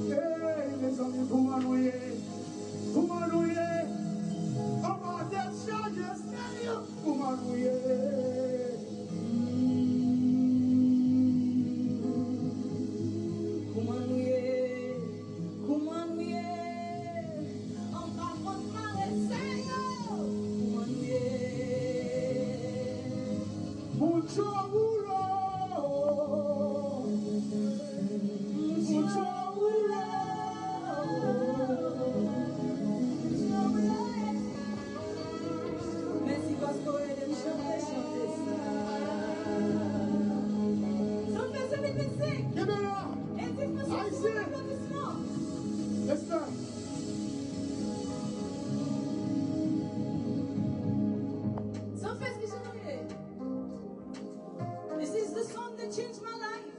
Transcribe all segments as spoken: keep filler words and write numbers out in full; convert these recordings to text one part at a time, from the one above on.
Hey, mezanmi, kouman nou ye? Kouman nou ye? Anba tèt chaje, serye, kouman nou ye? Kouman nou ye? Kouman nou ye? Anba vant mare sa yo. Kouman nou ye? Mucho gulo. Mucho gulo. Mèsi paske w ede m chante, chante sa. Zòt fè se vit, vit, vit. Kenbe la. Ayisyen. Respè. Zòt fè se vit, vit. This is the song that changed my life.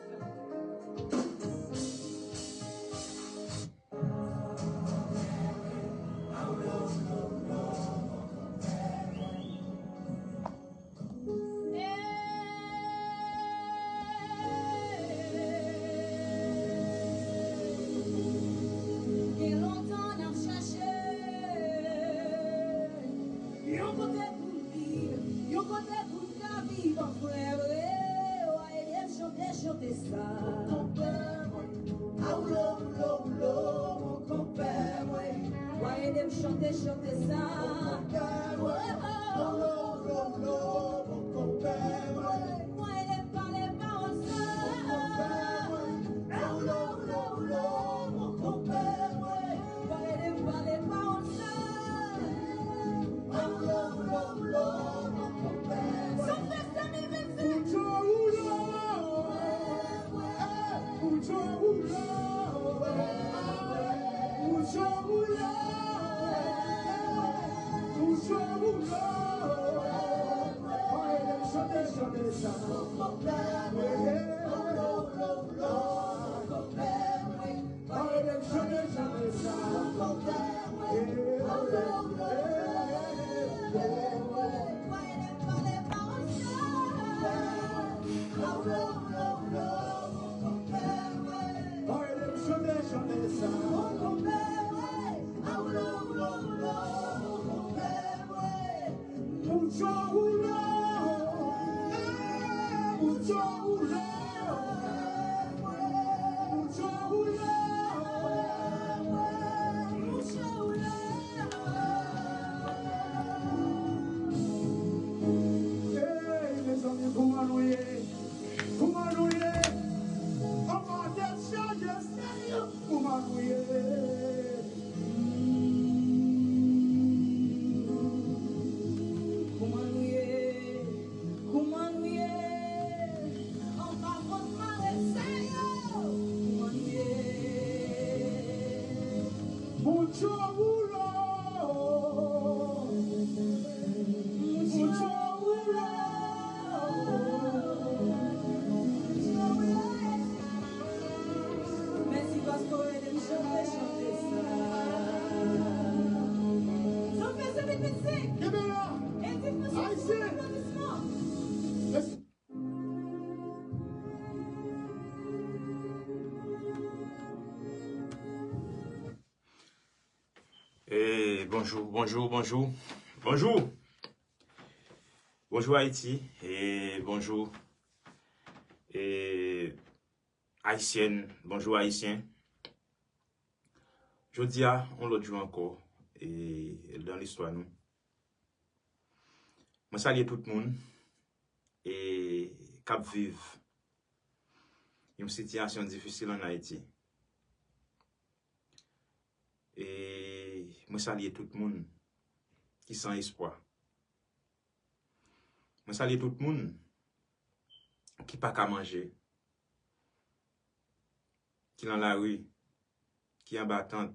Gen lontan n ap chache yon kote pou n viv, yon kote pou n ka viv an frè vre. W a ede m chante, chante sa. Awlo, wlo, wlo, mon konpè mwen. W a ede m chante, chante sa. Awlo, wlo, wlo, mon konpè mwen. W a ede m pale pawòl sa. Awlo, wlo, wlo, mon konpè mwen. W a ede m pale pawòl sa. Awlo, wlo, wlo, mon konpè mwen. Sa fè Hey, mezanmi, kouman nou ye? Kouman nou ye? Anba tèt chaje, serye, kouman nou ye? Kouman nou ye? Kouman nou ye? Anba vant mare sa yo. Kouman nou ye? Mucho gulo. Mucho gulo. Mèsi paske w ede m chante, chante sa. Zòt fè se vit, vit, vit. Kenbe la. Ayisyen. E bonjou, bonjou, bonjou. Bonjou. Bonjou Ayiti. E bonjou. E Ayisyèn, bonjou Ayisyen. Jodi a, yon lòt jou ankò, e dan listwa nou. Mwen salye tout moun e k ap viv yon sitiyasyon difisil ann Ayiti. Mwen salye tout moun ki san espwa. Mwen salye tout moun ki pa ka manje, ki nan lari, ki anba tant,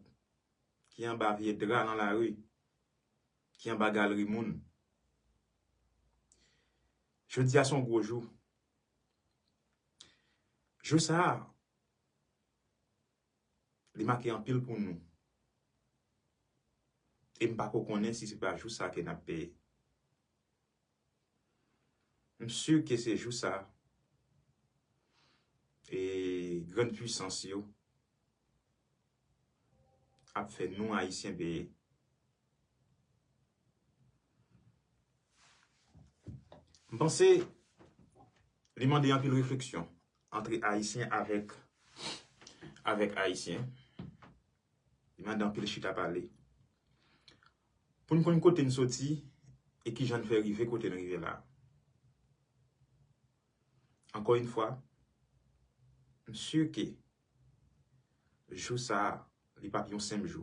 ki anba vye dra nan lari, ki anba galri moun. Jodi a se yon gwo jou. Jou sa a, li make anpil pou nou. E m pa ko konnen si se pa jou sa ke n ap peye. M si ke se jou sa, e grann pwisans yo ap fè nou Ayisyen peye. M panse li mande anpil refleksyon antre Ayisyen avèk, avèk Ayisyen. Li mande anpil chita pale. Pou n konn kote n soti e kijan n fè rive kote n rive la. Ankò yon fwa, m si ke jou sa a, li p ap yon senp jou.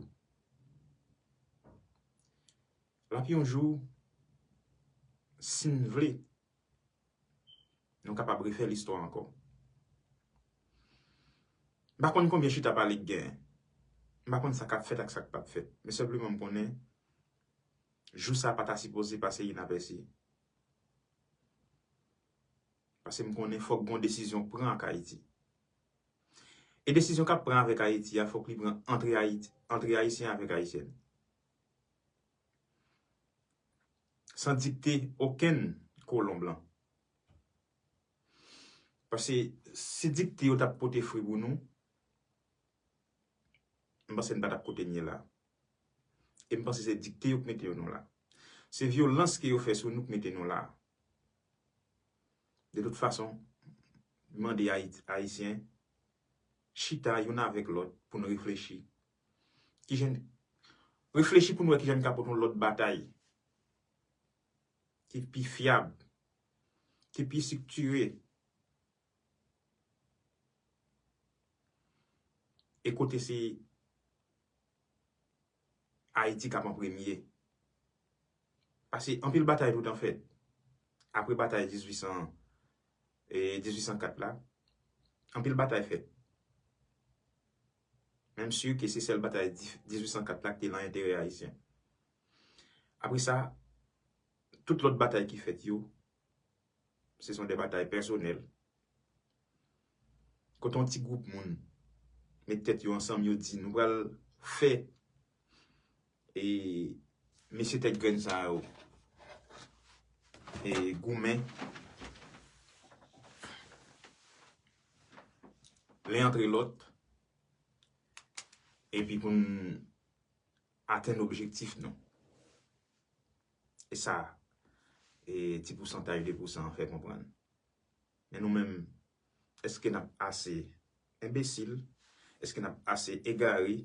L ap yon jou, si n vle, nou kapab refè listwa ankò. M pa konn konbyen chita pale k genyen. M pa konn sa k ap fèt ak sa k p ap fèt. Men senpleman m konnen, jou sa a pa ta sipoze pase inapèsi. Paske m konnen fòk gon desizyon k pran ak Ayiti. E desizyon k ap pran avèk Ayiti a, fòk li pran antre Ayiti, antre Ayisyen avèk Ayisyèn. San dikte okenn kolon blan. Paske si dikte yo t ap pote fwi pou nou, m panse n pa t ap kote n ye la. E m panse se dikte yo k mete yo nou la. Se vyolans ke yo fè sou nou k mete nou la. De tout fason, mande Ayit-, Ayisyen, chita youn avèk lòt pou n reflechi. Kijan, reflechi pou n wè kijan n ka pote yon lòt batay ki pi fyab, ki pi estriktire, e kote se Ayiti k ap an premye. Paske anpil batay toutan fèt. Apre batay dizuit san, e, dizuit san kat la, anpil batay fèt. Men m si ke se sèl batay di-, dizuit san kat la ki te nan enterè ayisyen. Apre sa, tout lòt batay ki fèt yo, se son de batay pèsonèl. Kote yon ti gwoup moun met tèt yo ansanm, yo di, "Nou pral fè, e, mesye tèt grenn sa yo, e, goumen len antre lòt, epi pou n atenn objektif nou." E sa, e, ti pousantaj de pousan an fè konprann. Men nou menm, èske n ap ase enbesil? Èske n ap ase egare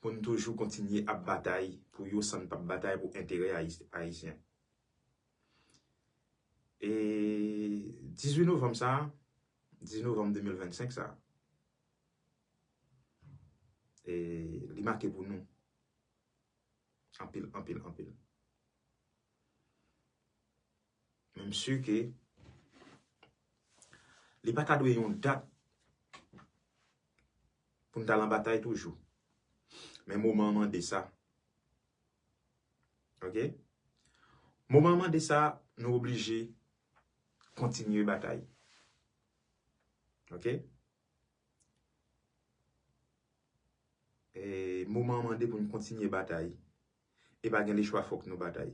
pou n toujou kontinye ap batay pou yo san n p ap batay pou enterè Ayis-, ayisyen? E dizuit novanm sa, dizuit novanm de mil vennsenk sa, e li make pou nou. Anpil, anpil, anpil. Men m si ke li pa ta dwe yon dat pou n t al an batay toujou. Men moman an mande sa. Oke? Moman an mande sa, nou oblije kontinye batay. Oke? E, moman an mande pou n kontinye batay. E pa gen lechwa, fòk nou batay.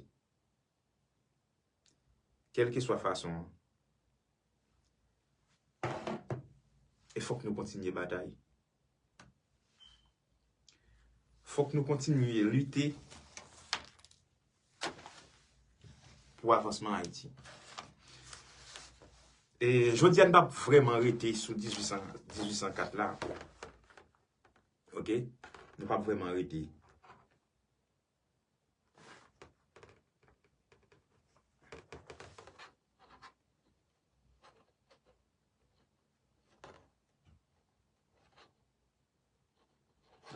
Kèlkeswa fason an. E fòk nou kontinye batay. Fòk nou kontinye lite pou avansman Ayiti. E jodi a, n p ap vrèman rete sou dizuit san, dizuit san kat la. Oke? Nou p ap vrèman rete.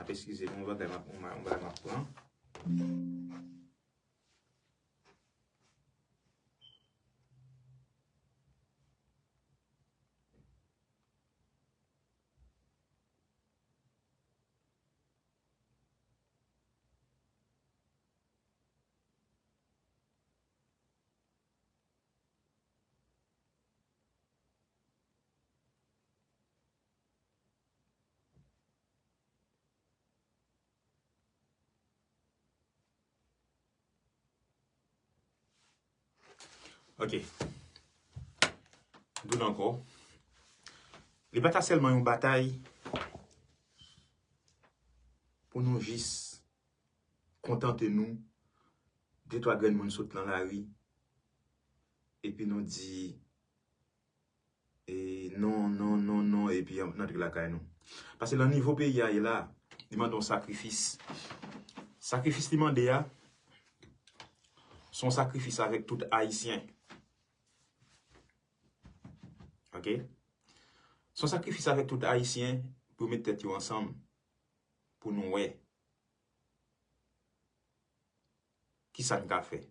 N ap eskize nou, yon bagay m ap, yon bagay m ap pran. Ok. Doun ankò. Li pa ta sèlman yon batay pou nou jis kontante nou de twa grenn moun sot nan lari, epi nou di, e, non, non, non, non, epi an-, n antre lakay nou. Paske nan nivo peyi a ye la, li mande yon sakrifis. Sakrifis li mande a, se yon sakrifis avèk tout Ayisyen. Ok? Se yon sakrifis avèk tout Ayisyen pou yo met tèt yo ansanm, pou nou wè kisa n ka fè,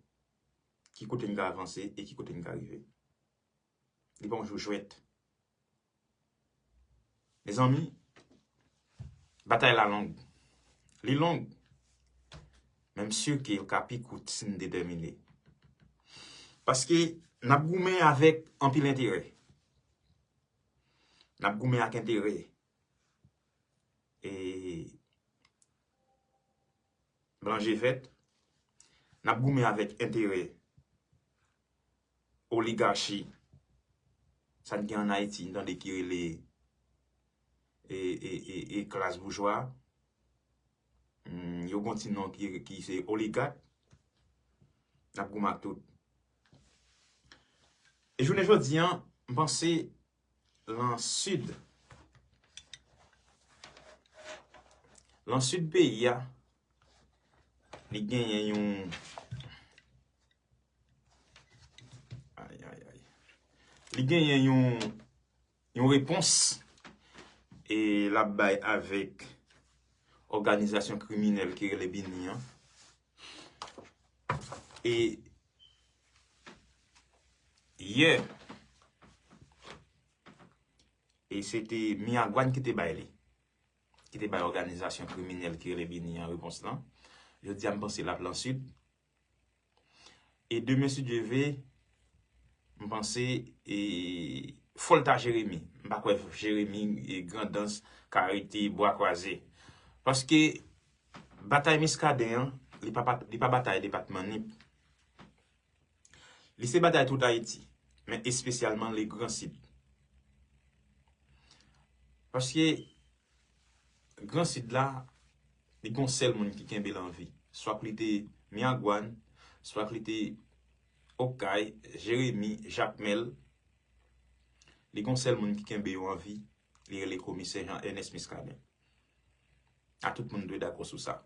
ki kote n ka avanse e ki kote n ka rive. Li pa yon jou jwèt. Mezanmi, batay la long. Li long. Men m si ke l ka pi kout si n detèmine. Paske n ap goumen avèk anpil enterè. N ap goumen ak enterè. E blan je vèt, n ap goumen avèk enterè oligachi, sa n gen ann Ayiti, n tande ki rele e, e, e, e klas boujwa. Hmm, yo gon ti non ki, ki se oligak. N ap goumen ak tout. E jounen jodi a, m panse lan sid, lan sid peyi a, li genyen yon, ay, ay, ay. Li genyen yon, yon repons, e l ap bay avèk òganizasyon kriminèl ki rele BINUH an. E yè, e se te Miragwàn ki te bay li, ki te bay òganizasyon kriminèl ki rele BINUH an repons lan. Jodi a, m panse l ap lan sid. E demen, si Dye vle, m panse, e, fò l ta Jeremi. M pa kwè Jeremi, e, Grandans, Kariti, Bwa Kwaze. Paske batay Miskaden an, li pa, pa, li pa batay depatman Nip. Li se batay tout Ayiti, men espesyalman le Gran Sid. Paske Gran Sid la, li gon sèl moun ki kenbe l an vi. Swa k li te Miragwàn, swa k li te Okay, Jeremi, Jakmèl. Li gon sèl moun ki kenbe yo an vi, li rele komisè Jean Ernest Muscadin. A tout moun dwe dakò sou sa.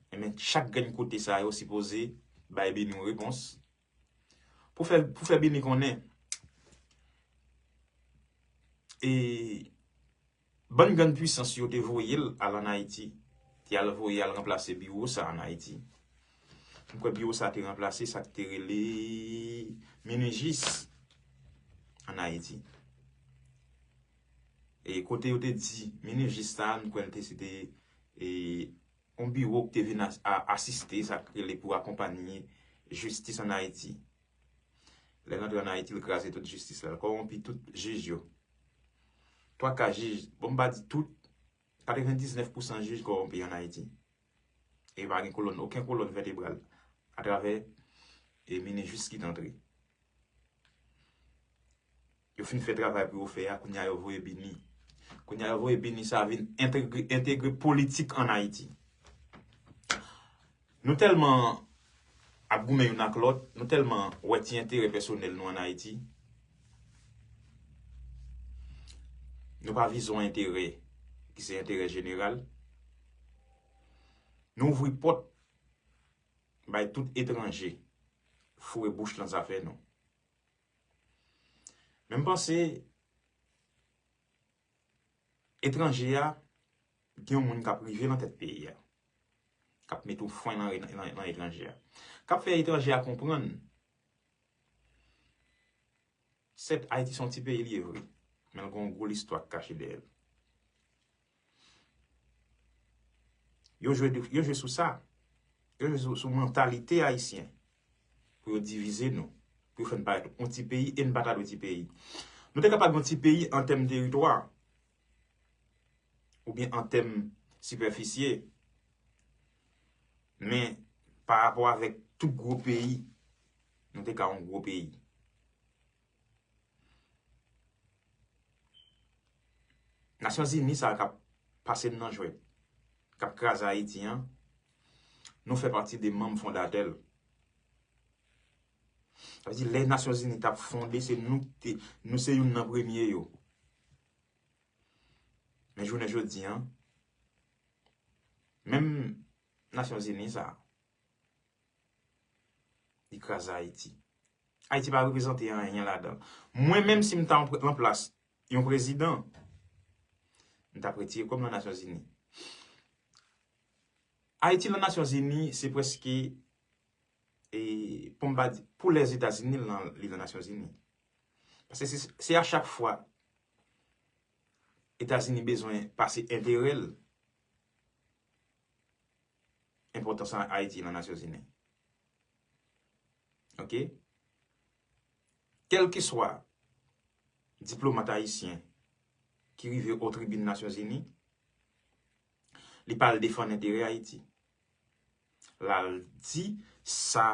Enben, chak grenn kote sa yo sipoze bay BINUH repons. Pou fè, pou fè BINUH konnen, e, bann grenn pwisans yo te voye l al ann Ayiti, te al voye al ranplase biwo sa ann Ayiti. M kwè biwo sa te ranplase sa k te rele Minijis ann Ayiti. E kote yo te di Minijis sa, m kwè l te site, e, yon biwo ki te vin a, a, asiste sa k rele pou akonpanye jistis ann Ayiti. Lè l antre ann Ayiti, l kraze tout jistis la. L kòwonpi tout jij yo. Twa ka jij, bon, m pa di tout, katrevendiznèf pousan jij kòwonpi ann Ayiti. E pa gen kolòn, okenn kolòn vètebral atravè, e, Minijis ki t antre. Yo fin fè travay pou yo fè a, kounye a yo voye BINUH. Kounye a yo voye BINUH sa vin entegre, entegre politik ann Ayiti. Nou tèlman ap goumen youn ak lòt, nou tèlman wè ti enterè pèsonèl nou ann Ayiti. Nou pa vize yon enterè ki se enterè jeneral. Nou ouvri pòt bay tout etranje foure bouch lan zafè nou. Men m panse etranje a, gen yon moun k ap rive nan tèt peyi a. k ap mete yon fren nan, nan, nan etranje a. K ap fè etranje a konprann, sèt, Ayiti se yon ti peyi li ye vre, men l gen yon gwo listwa k kache dèyè l. Yo jwe, yo jwe sou sa. Yo jwe sou, sou mantalite ayisyen pou yo divize nou, pou yo fè n parèt yon ti peyi e n pa ta dwe ti peyi. Nou te kapab yon ti peyi an tèm teritwa oubyen an tèm sipèfisye, men pa rapò avèk tout gwo peyi, nou te ka yon gwo peyi. Nasyonzini sa k ap pase n nan jwèt, k ap kraze Ayiti an, nou fè pati de manm fondatè l. Sa vle di, lè Nasyonzini t ap fonde, se nou ki te, nou se youn nan premye yo. Men jounen jodi an, menm Nasyonzini sa, li kraze Ayiti. Ayiti pa reprezante anyen ladan l. Mwen menm, si m ta an pre-, an plas yon prezidan, m t ap retire kò m nan Nasyonzini. Ayiti nan Nasyonzini, se prèske, e, pou m pa di, pou Lèzetazini, li nan, li nan Nasyonzini. Paske se, se a chak fwa Etazini bezwen pase enterè l, enpòtans Ayiti nan Nasyonzini. Oke? Kèlkeswa diplomat ayisyen ki rive o tribin Nasyonzini, li pa al defann enterè Ayiti. L al di sa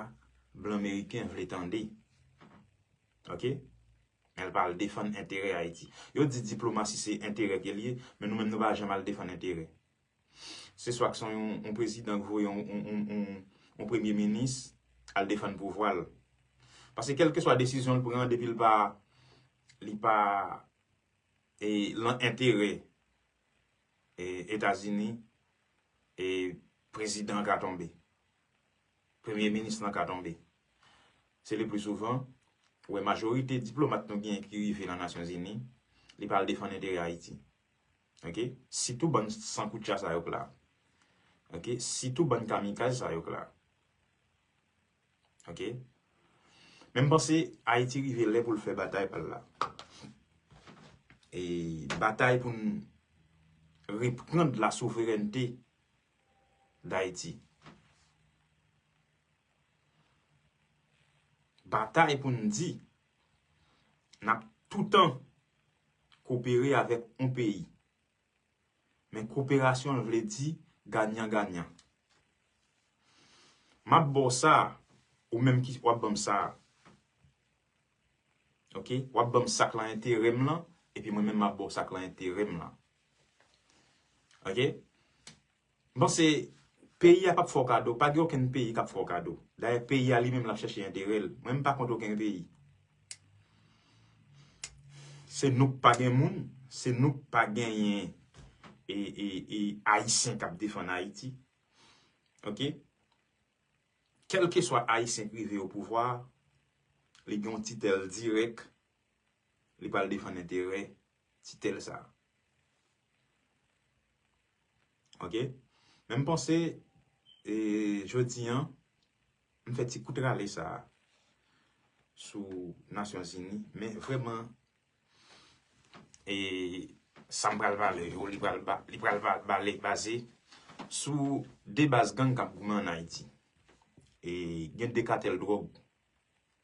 blan meriken vle tande. Oke? Men l pa al defann enterè Ayiti. Yo di diplomasi se enterè ke l ye, men nou menm nou pa janm al defann enterè. Se swa k se yon, yon prezidan k voye yon, yon, yon, yon, yon premye minis al defann pouvwa l. Paske kèlkeswa desizyon l pran, depi l pa, li pa, e, lan enterè, e, Etazini, e, prezidan an ka tonbe. Premye minis lan ka tonbe. Se le pli souvan, ou wè majorite diplomat nou genyen ki rive nan Nasyonzini, li pa al defann enterè Ayiti. Oke? Sitou bann sankoutcha sa yo k la. Oke? Sitou bann kamikaz sa yo k la. Oke? Men m panse Ayiti rive lè pou l fè batay pa l la. E batay pou n reprann la souverènte d Ayiti. Batay pou n di, n ap toutan kopere avèk yon peyi. Men koperasyon vle di ganyan ganyan. M ap ba w sa, ou menm ki w ap ban m sa. Oke? W ap ban m sa k lan enterè m lan, epi mwen menm m ap ba w sa k lan enterè m lan. Oke? M panse peyi a p ap fè w kado, pa gen okenn peyi k ap fè w kado. Dayè, peyi a li menm l ap chèche enterè l. Mwen, m pa kont okenn peyi. Se nou k pa gen moun, se nou k pa genyen e, e, e Ayisyen k ap defann Ayiti. Oke? Kèlkeswa Ayisyen k rive o pouvwa, li gen yon titèl dirèk, li pral defann enterè titèl sa. Oke? Men m panse, e, jodi an, m fè ti kout rale sa sou Nasyonzini, men vrèman, e, sa m pral pale yo, li pral ba-, li pral ba-, bale, baze sou de baz gang k ap goumen ann Ayiti. E, gen de katèl dwòg.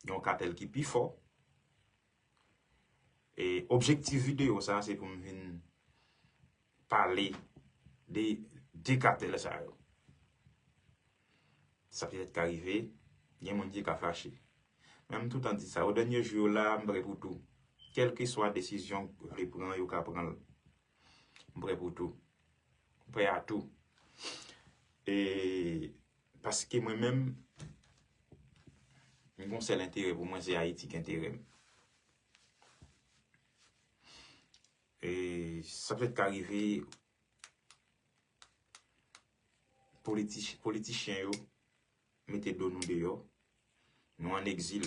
Gen yon katèl ki pi fò. E objektif videyo sa a, se pou m vin pale de, de katèl sa yo. Sa petèt ka rive, gen moun ki ka fache. Men m toutan di sa, o dènye jou yo la, m prè pou tou. Kèlkeswa desizyon yo vle pran, yo ka pran l. M prè pou tou. M prè a tou. E paske mwen menm, m gon sèl enterè pou mwen, se Ayiti k enterè m. E sa petèt ka rive, politi-, politichyen yo mete do nou deyò, nou ann egzil,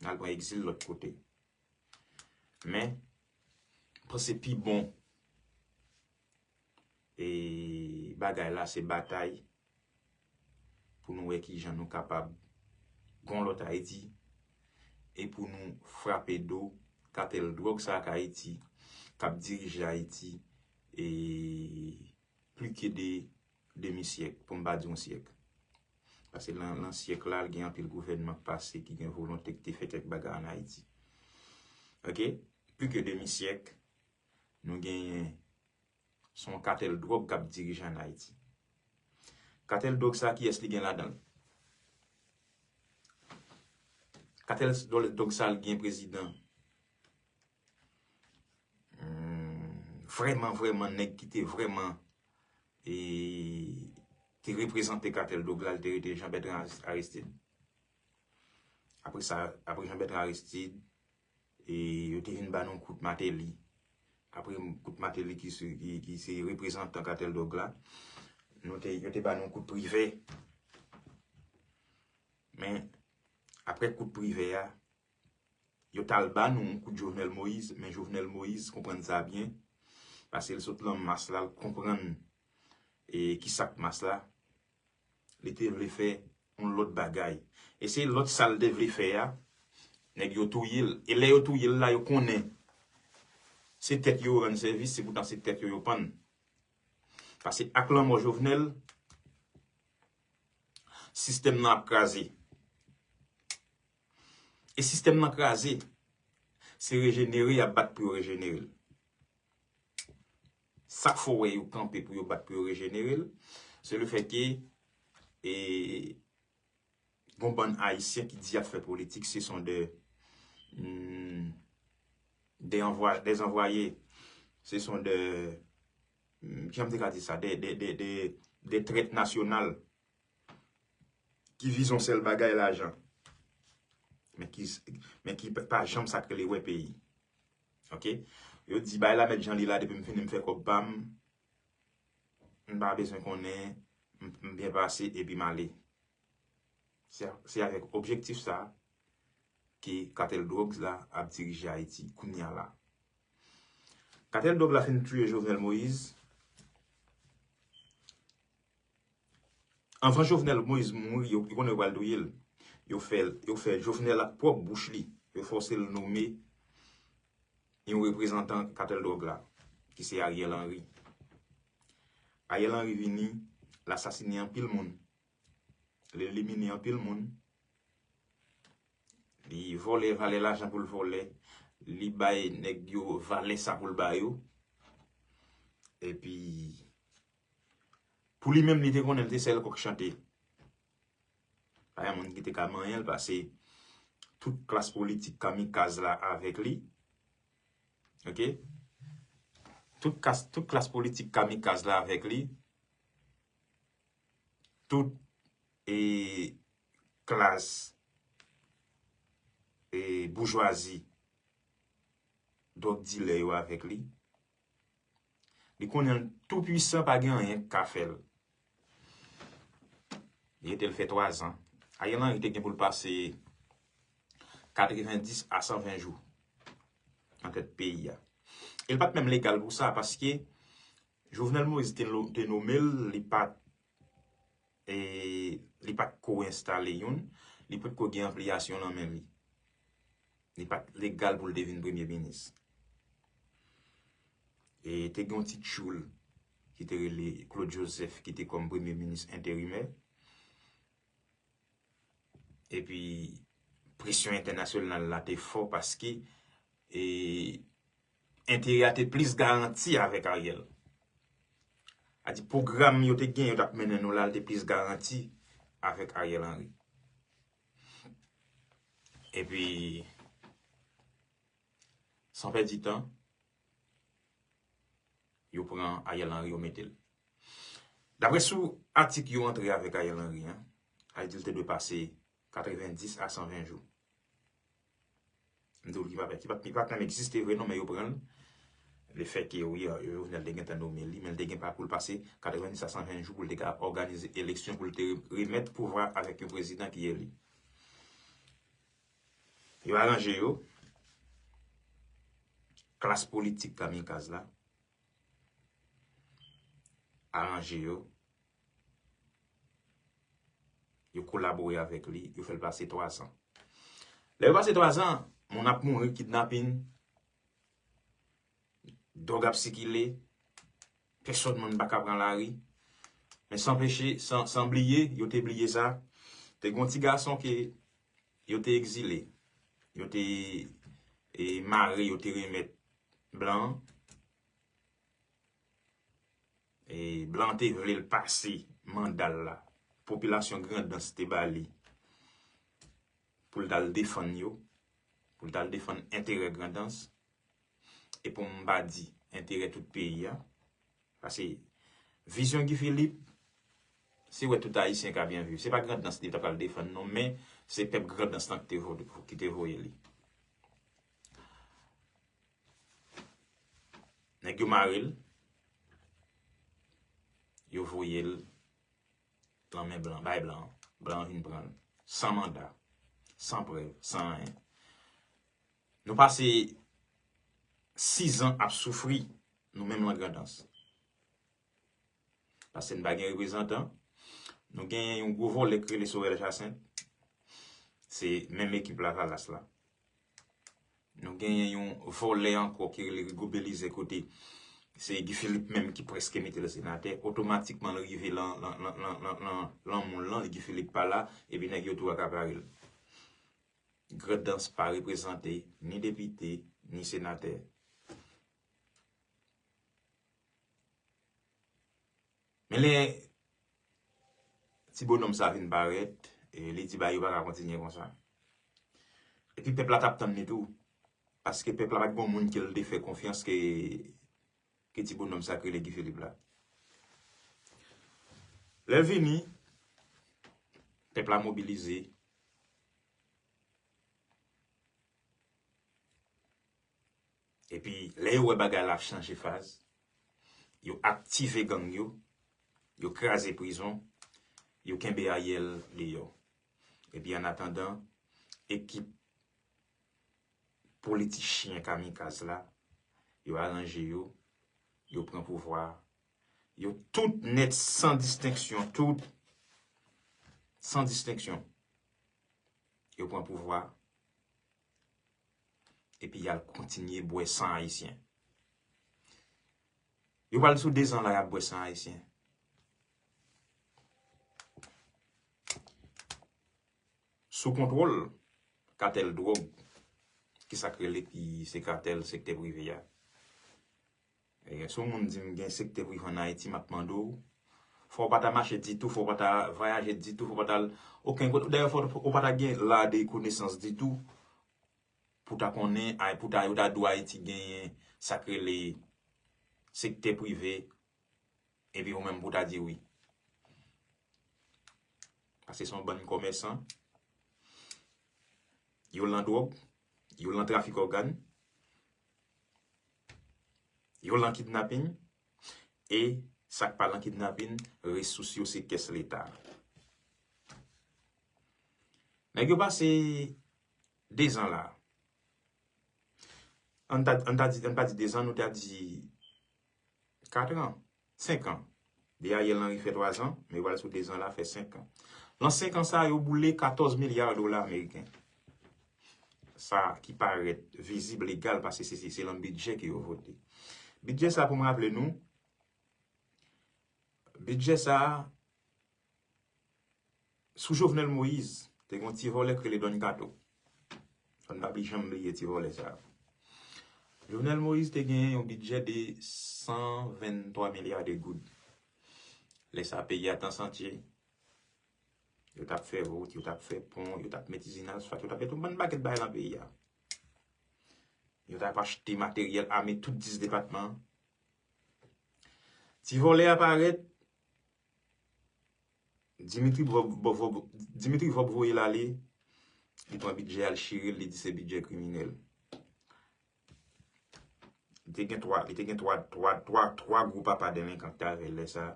n al pran egzil lòt kote. Men, m panse pi bon, e, bagay la, se batay pou nou wè kijan nou kapab gon lòt Ayiti, e pou nou frape do katèl dwòg sa k Ayiti, k ap dirije Ayiti, e pli ke de demi syèk, pou m pa di yon syèk. Paske nan, nan syèk la, gen anpil gouvènman k pase ki gen volonte ki te fè kèk bagay ann Ayiti. Oke? Pli ke demi syèk, nou genyen se yon katèl dwòg k ap dirije ann Ayiti. Katèl dwòg sa, kiyès li gen ladan l? Katèl dwòg sa, l gen prezidan, hmm, vrèman, vrèman, nèg ki te vrèman, e, te reprezante katèl dwòg la, l te rete Jean Bertrand Aristide. Apre sa, apre Jean Bertrand Aristide, e yo te vin ba nou kout Martelly. Apre kout Martelly ki se, ki, ki se reprezantan katèl dwòg la, nou te, yo te ba nou kout Privè. Men, apre kout Privè a, yo t al ba nou yon kout Jovenel Moïse, men Jovenel Moïse konprann sa byen, paske l sot nan mas la, l konprann, e, ki sa k mas la, li te vle fè yon lòt bagay. E se lòt sa l te vle fè a, nèg yo touye l. E lè yo touye l la, yo konnen se tèt yo yo rann sèvis, se poutan se tèt yo yo pann. Paske ak lanmò Jovenel, sistèm nan ap kraze. E sistèm nan kraze, se rejenere y ap bat pou yo rejenere l. Sa k fè w wè yo kanpe pou yo bat pou yo rejenere l, se le fè ke, e, gon bann Ayisyen ki di y ap fè politik, ce sont des, hmm, des envoy-, des envoyés, ce sont des, hmm, jan m te ka di sa, des, des, des, des, des traites nationales ki vize yon sèl bagay, lajan. Men ki, men ki pa, pa janm sa k rele wè peyi. Oke? Yo di, "Bay la mèt jan li la, depi m fini m fè kòb pa m, m pa bezwen konnen, m, m byen pase epi m ale." Se, se avèk objektif sa ke katèl dwòg la ap dirije Ayiti kounye a la. Katèl dwòg la fin touye Jovenel Moïse. Anvan Jovenel Moïse mouri, yo, yo konnen yo pral touye l. Yo fè, yo fè Jovenel ak pwòp bouch li, yo fòse l nome yon reprezantan katèl dwòg la, ki se Ariel Henry. Ariel Henry vini, l asasine anpil moun. L elimine anpil moun. Li vòlè valè lajan pou l vòlè. Li bay nèg yo valè sa pou l ba yo. Epi, pou li menm, li te konnen l te sèl kòk chante. Pa gen moun ki te ka manyen l, paske tout klas politik kamikaz la avèk li. Oke? Tout klas, tout klas politik kamikaz la avèk li. Tout, e, klas, e, boujwazi, dwòg dilè yo avèk li. Li konnen l tou pwisan, pa gen anyen k ka fè l. Li rete l fè twazan. Ariel Henry te gen pou l pase katrevendis a san ven jou nan tèt peyi a. E l pa t menm legal pou sa, paske Jovenel Moïse te lo-, te nome l, li pa t, e, li pa t ko enstale youn, li potko gen anpliyasyon nan men li. Li pa t legal pou l te vin premye minis. E te gen yon ti tchoul ki te rele Claude Joseph, ki te kòm premye minis enterimè. Epi, presyon entènasyonal la te fò paske, e, enterè a te plis garanti avèk Ariel. A di, pwogram yo te gen, yo t ap mennen nou la, l te plis garanti avèk Ariel Henry. Epi, san pèdi tan, yo pran Ariel Henry, yo mete l. Daprè sou atik yo antre avèk Ariel Henry an, a di l te dwe pase katrevendis a san ven jou. M di w ki pa, ki pa, ki pa t menm egziste vre non, men yo pran l. Lefètke, wi, Jovenel te gentan nome li, men l te gen pa pou l pase katrevendis a san ven jou pou l te ka òganize eleksyon, pou l te remèt pouvwa avèk yon prezidan ki eli. Yo aranje yo. Klas politik kamikaz la aranje yo. kolabore avèk li, yo fè l pase twazan. Lè yo pase twazan, moun ap mouri, kidnapin, dwòg ap sikile, pèsòn moun pa ka pran lari. Men san peche, san, san bliye, yo te bliye sa. Te gen yon ti gason ke yo te egzile, yo te e, mare, yo te remèt blan an. E, blan an te vle l pase manda l la. Popilasyon Grandans te ba li pou l t al defann yo, pou l t al defann enterè Grandans, e pou m pa di enterè tout peyi a. Paske vizyon Guy Philippe, se wè tout Ayisyen ka byen viv. Se pa Grandans li t ap pral defann non, men se pèp Grandans lan ki te vo-, ki te voye li. Nèg yo mare l, yo voye l nan men blan, bay blan an. Blan an vin pran l. San manda, san prèv, san anyen. Nou pase sizan ap soufri, nou menm nan Grandans. Paske n pa gen reprezantan. Nou genyen yon gwo vòlè ki rele Sorel Jacinthe. Se menm ekip Lavalas la. Nou genyen yon vòlè ankò ki rele Rigaud Belizaire, kote se Guy Philippe menm ki prèske mete l senatè. Otomatikman, l rive lan, lan, lan, lan, lan, lan, lan moun lan, Guy Philippe pa la, epi nèg yo tou akapare l. Grandans pa reprezante ni depite, ni senatè. Men lè ti bonòm sa vin parèt, e li di bagay yo pa ka kontinye konsa. Epi pèp la t ap tann li tou. Paske pèp la pa t gen yon moun ke l te fè konfyans ke, ke ti bonòm sa k rele Guy Philippe la. Lè l vini, pèp la mobilize. Epi, lè yo wè bagay la ap chanje faz, yo aktive gang yo, yo kraze prizon, yo kenbe Ariel deyò. Epi, annatandan, ekip politichyen kamikaz la, yo aranje yo, yo pran pouvwa a. Yo tout nèt, san distenksyon, tout, san distenksyon, yo pran pouvwa a. Epi y al kontinye bwè san Ayisyen. Yo pral sou dezan la, y ap bwè san Ayisyen. Sou kontwòl katèl dwòg, ki sa k rele ki se katèl sektè prive a. E, si yon moun di m gen sektè prive ann Ayiti, m ap mande w, fò w pa ta mache ditou, fò w pa ta vwayaje ditou, fò w pa ta al okenn kote. Dayè, fò w pa ta gen la de konesans ditou pou ta konnen, ay, pou ta, yo ta di w Ayiti genyen sa k rele sektè prive, epi ou menm pou ta di wi. Paske se yon bann kòmèsan, yo lan dwòg, yo lan trafik ògàn, yo lan kidnapin, e sa k pa lan kidnapin, resous yo se kès Leta. Nèg yo pase dezan la. Ann ta, ann ta di, ann pa di dezan, nou ta di katran, senk an. Depi Ariel Henry fè twazan, men yo pral sou dezan la, fè senk an. Lan senk an sa, yo boule katòz milya dola ameriken. Sa ki parèt vizib, legal, paske se, se, se lan bidjè ke yo vote. Bidjè sa, pou m raple nou, bidjè sa, sou Jovenel Moïse, te gen yon ti vòlè k rele Don Kato. Fò n pa bli janm bliye ti vòlè sa. Jovenel Moïse te gen yon bidjè de san venntwa milya de goud. Lè sa, peyi a t an santye. Yo t ap fè wout, yo t ap fè pon, yo t ap met izin asfalt, yo t ap fè tout bann pakèt bagay lan peyi a. Yo t ap achte materyèl ame tout dis depatman. Ti vòlè a parèt, Dimitri Vòb, Vòb, Vòb, Dimitri Vòb voye l ale, li pran bidjè a, l chire l, li di se bidjè kriminèl. Li te gen twa, li te gen twa, twa, twa, twa gwo papa delenkan ki t avè l lè sa.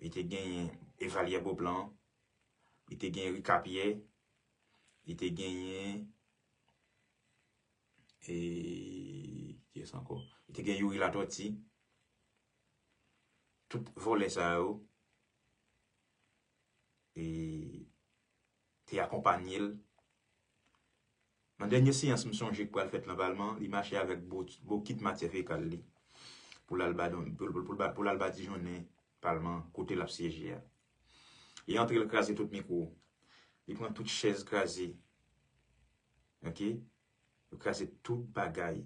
Li te genyen Evalyè Boplan, li te genyen Rika Pyè, li te genyen E, kiyès ankò? Li te gen Youri Latòti. Tout vòlè sa yo, e, te akonpanye l. Nan dènye seyans m sonje k pral fèt nan palman, li mache avèk bo- bokit matyè fekal li pou l al ba don- pou, pou, pou, pou l al badijonnen palman kote l ap syeje a. Li antre, l kraze tout mikwo. Li pran tout chèz, kraze. Oke? Yo kraze tout bagay.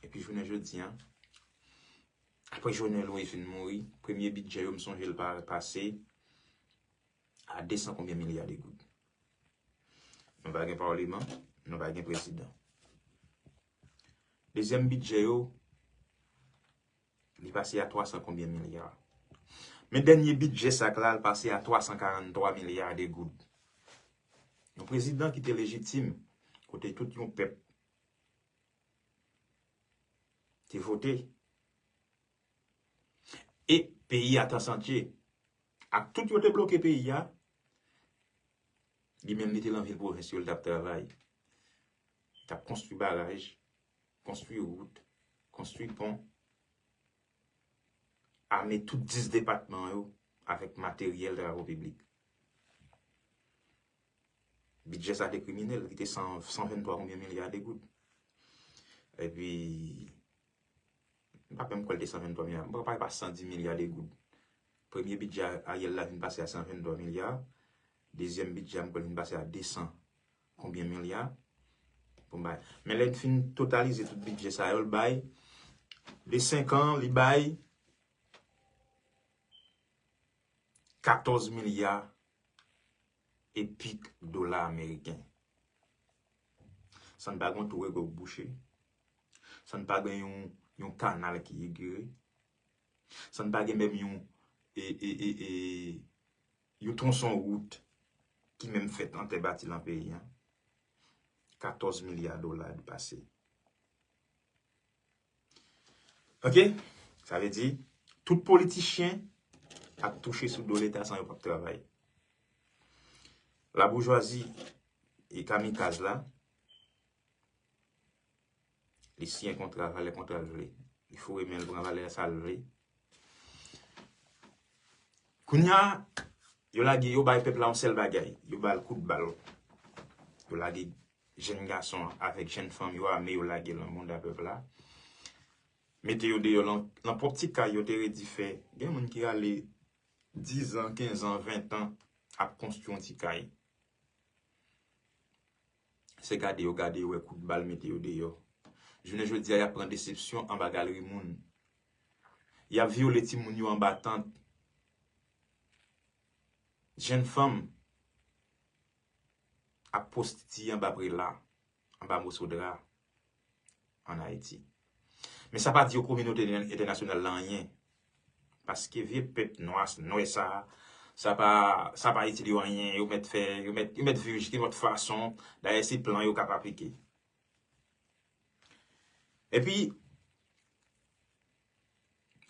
Epi jounen jodi a, apre Jovenel Moïse fin mouri, premye bidjè yo m sonje l pa- pase a desan konbyen milya de goud. Nou pa gen palman, nou pa gen prezidan. Dezyèm bidjè yo, li pase a twasan konbyen milya. Men dènye bidjè sa k la, l pase a twasan karanntwa milya de goud. Yon prezidan ki te lejitim, kote tout yon pèp te vote. E peyi a t an santye. Ak tout yo te bloke peyi a, li menm li te nan vil pwovens yo, li t ap travay. Li t ap konstwi baraj, konstwi wout, konstwi pon, ame tout dis depatman yo avèk materyèl travo piblik. Bidjè sa te kriminèl, li te san, san venntwa konbyen milya de goud. Epi, m pa menm kwè l te san venntwa milya, m pa pale pa san dis milya de goud. Premye bidjè Ariel la vin pase a san venntwa milya. Dezyèm bidjè a, m kwè l vin pase a desan konbyen milya pou m bay. Men lè n fin totalize tout bidjè sa yo, l bay, de senk an, li bay katòz milya e pik dola ameriken. San n pa gen yon twou regò k bouche. San n pa gen yon, yon kanal ki egere. San n pa gen menm yon, e, e, e, e, yon twonson wout ki menm fèt an tè bati lan peyi a. Katòz milya dola depase. Oke? Sa vle di, tout politichen ap touche sou do Leta san yo p ap travay. Laboujwazi e kamikaz la, li siyen kontra, valè kontra l vle. Li foure men l pran valè sa l vle. Kounye a, yo lage, yo bay pèp la yon sèl bagay. Yo ba l kout bal. Yo lage jèn gason avèk jèn fanm yo ame, yo lage l nan bounda pèp la. Mete yo deyò lan, lan pwòp ti kay yo te redi fè. Gen moun ki rale diz an, kenz an, ven an ap konstwi yon ti kay. Se gade yo gade, yo wè kout bal mete yo deyò. Jounen jodi a, y ap pran desepsyon anba galri moun. Y ap vyole timoun yo anba tant. Jèn fanm ap pwostitiye anba prela, anba moso dra ann Ayiti. Men sa pa di yo kominote entènasyonal la anyen. Paske vye pèp nwa, nwè sa, sa pa, sa pa itil yo anyen. Yo mèt fè, yo mèt, yo mèt viv jis yon lòt fason. Dayè, se plan yo k ap aplike. Epi,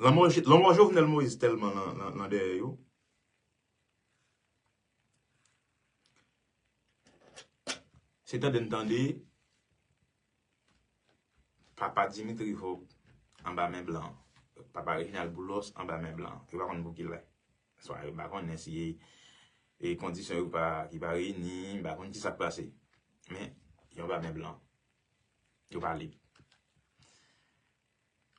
lanmò, lanmò Jovenel Moïse tèlman lan, lan, lan dèyè yo, se tande n tande Papa Dimitri Vorbe anba men blan. Papa Reginald Boulos anba men blan. Yo pa konn pou kilè. Swa yo pa konnen si e, e kondisyon yo pa, ki pa reyini, m pa konn ki sa k pase. Men, yo anba men blan. Yo pa lib.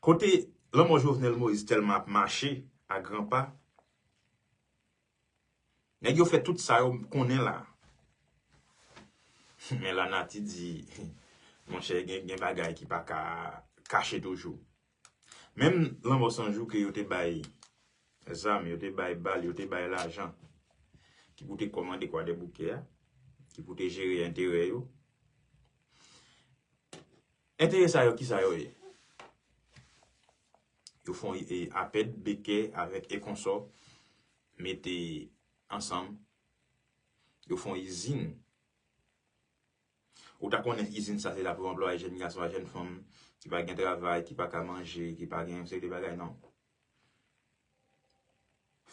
Kote lanmò Jovenel Moïse tèlman ap mache a gran pa, nèg yo fè tout sa yo konnen la. Men lanati di, monchè, gen, gen bagay ki pa ka kache toujou. Menm lanmò Sanjou ke yo te bay zam, yo te bay bal, yo te bay lajan, ki pou te kòmande Kwadèboukè a, ki pou te jere enterè yo. Enterè sa yo, ki sa yo ye? Yo fè yon, e, Apèd, Bekè avèk e konsò mete ansanm. Yo fè yon izin. Ou ta konnen izin sa se la pou anplwaye jèn gason ak jèn fanm ki pa gen travay, ki pa ka manje, ki pa gen yon seri de bagay, non.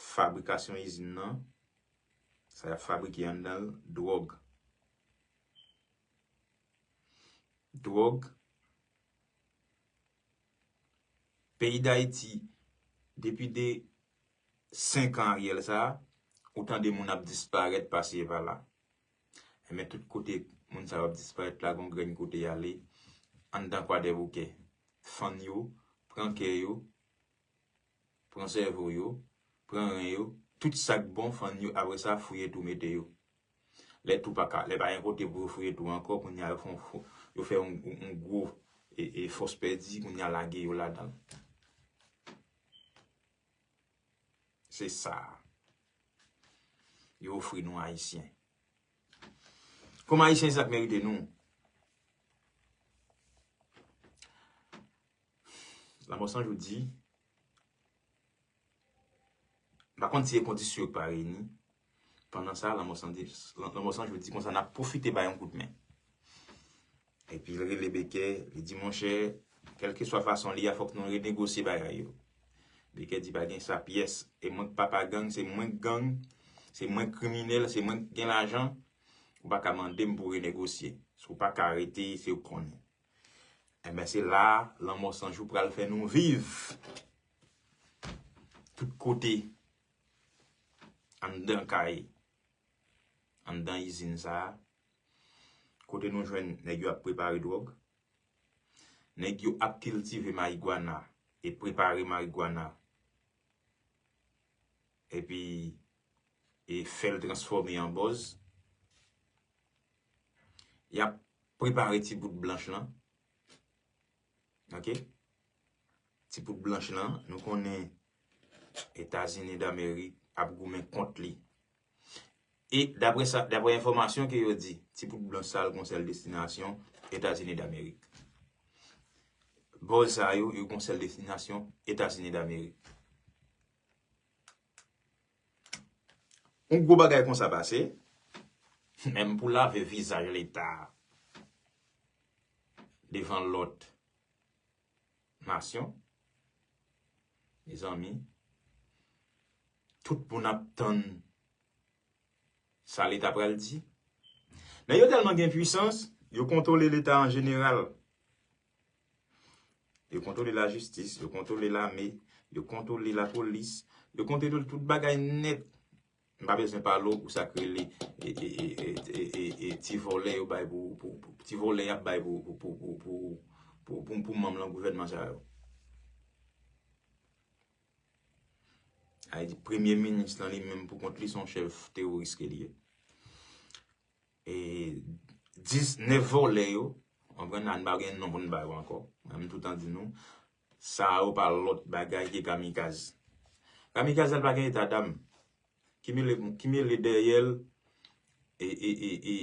Fabrikasyon izin nan, sa y ap fabrike anndan l, dwòg. Dwòg. Peyi Dayiti, depi de senk an Ariel sa a, ou tande moun ap disparèt pase pa la. Enben, tout kote moun sa yo ap disparèt la, gon grenn kote y ale, anndan Kwadèboukè. Fann yo, pran kè yo, pran sèvo yo, pran ren yo, tout sa k bon, fann yo, apre sa, fouye tou mete yo. Lè tou pa ka, lè pa gen kote pou yo fouye tou ankò, kounye a yo fè yon fo-, yo fè yon, yon, yon gwo e, e fòs pèdi, kounye a lage yo ladan l. Se sa yo ofri nou Ayisyen. Kòm Ayisyen, se sa k merite nou. Lanmò San Jou di, m pa konn si e kondisyon yo k pa reyini. Pandan sa, Lanmò San di, Lanmò San Jou di konsa, n ap pwofite bay yon kout men. Epi l rele Bekè, li di, monchè, kèlkeswa fason li a, fòk nou renegosye bagay yo. Bekè di, pa gen sa pyès. E mwen k papa gang, se mwen k gang, se mwen k kriminèl, se mwen k gen lajan. Ou pa ka mande m pou renegosye. Si w pa ka rete, se w k konnen. Enben, se la a, Lanmò San Jou pral fè nou viv. Tout kote, anndan kay, anndan izin sa a, kote nou jwenn nèg yo ap prepare dwòg, nèg yo ap kiltive marigwana e prepare marigwana, epi, e fè l transfòme an bòz. Y ap prepare ti bout blanch lan. Ok? Ti bout blanch lan, nou konnen Etazini Damerik ap goumen kont li. E daprè sa, daprè enfòmasyon ke yo di, ti bout blanch sa a gon sèl destinasyon, Etazini Damerik. Bòz sa yo, yo gon sèl destinasyon, Etazini Damerik. Yon gwo bagay konsa pase, menm pou lave vizaj Leta devan lòt nasyon, mezanmi, tout moun ap tann sa Leta pral di. Nèg yo tèlman gen pwisans, yo kontwole Leta an jeneral. Yo kontwole lajistis, yo kontwole lame, yo kontwole lapolis, yo kontwole tout bagay nèt. M pa bezwen pale w pou sa k rele, e, e, e, e, e, e, e, ti vòlè yo bay pou, pou, pou, ti vòlè y ap bay pou, pou, pou, pou, pou, pou, pou, pou manm nan gouvènman sa yo. Sa vle di, premye minis lan li menm pou kont li se yon chèf teworis ke li ye. E diznèf vòlè yo, w konprann, la n pa gen non pou n ba yo ankò. Mwen, m toutan di nou, sa yo pa lòt bagay ke kamikaz. Kamikaz la pa gen eta dam. Ki mele, ki mele dèyè l, e, e, e, e,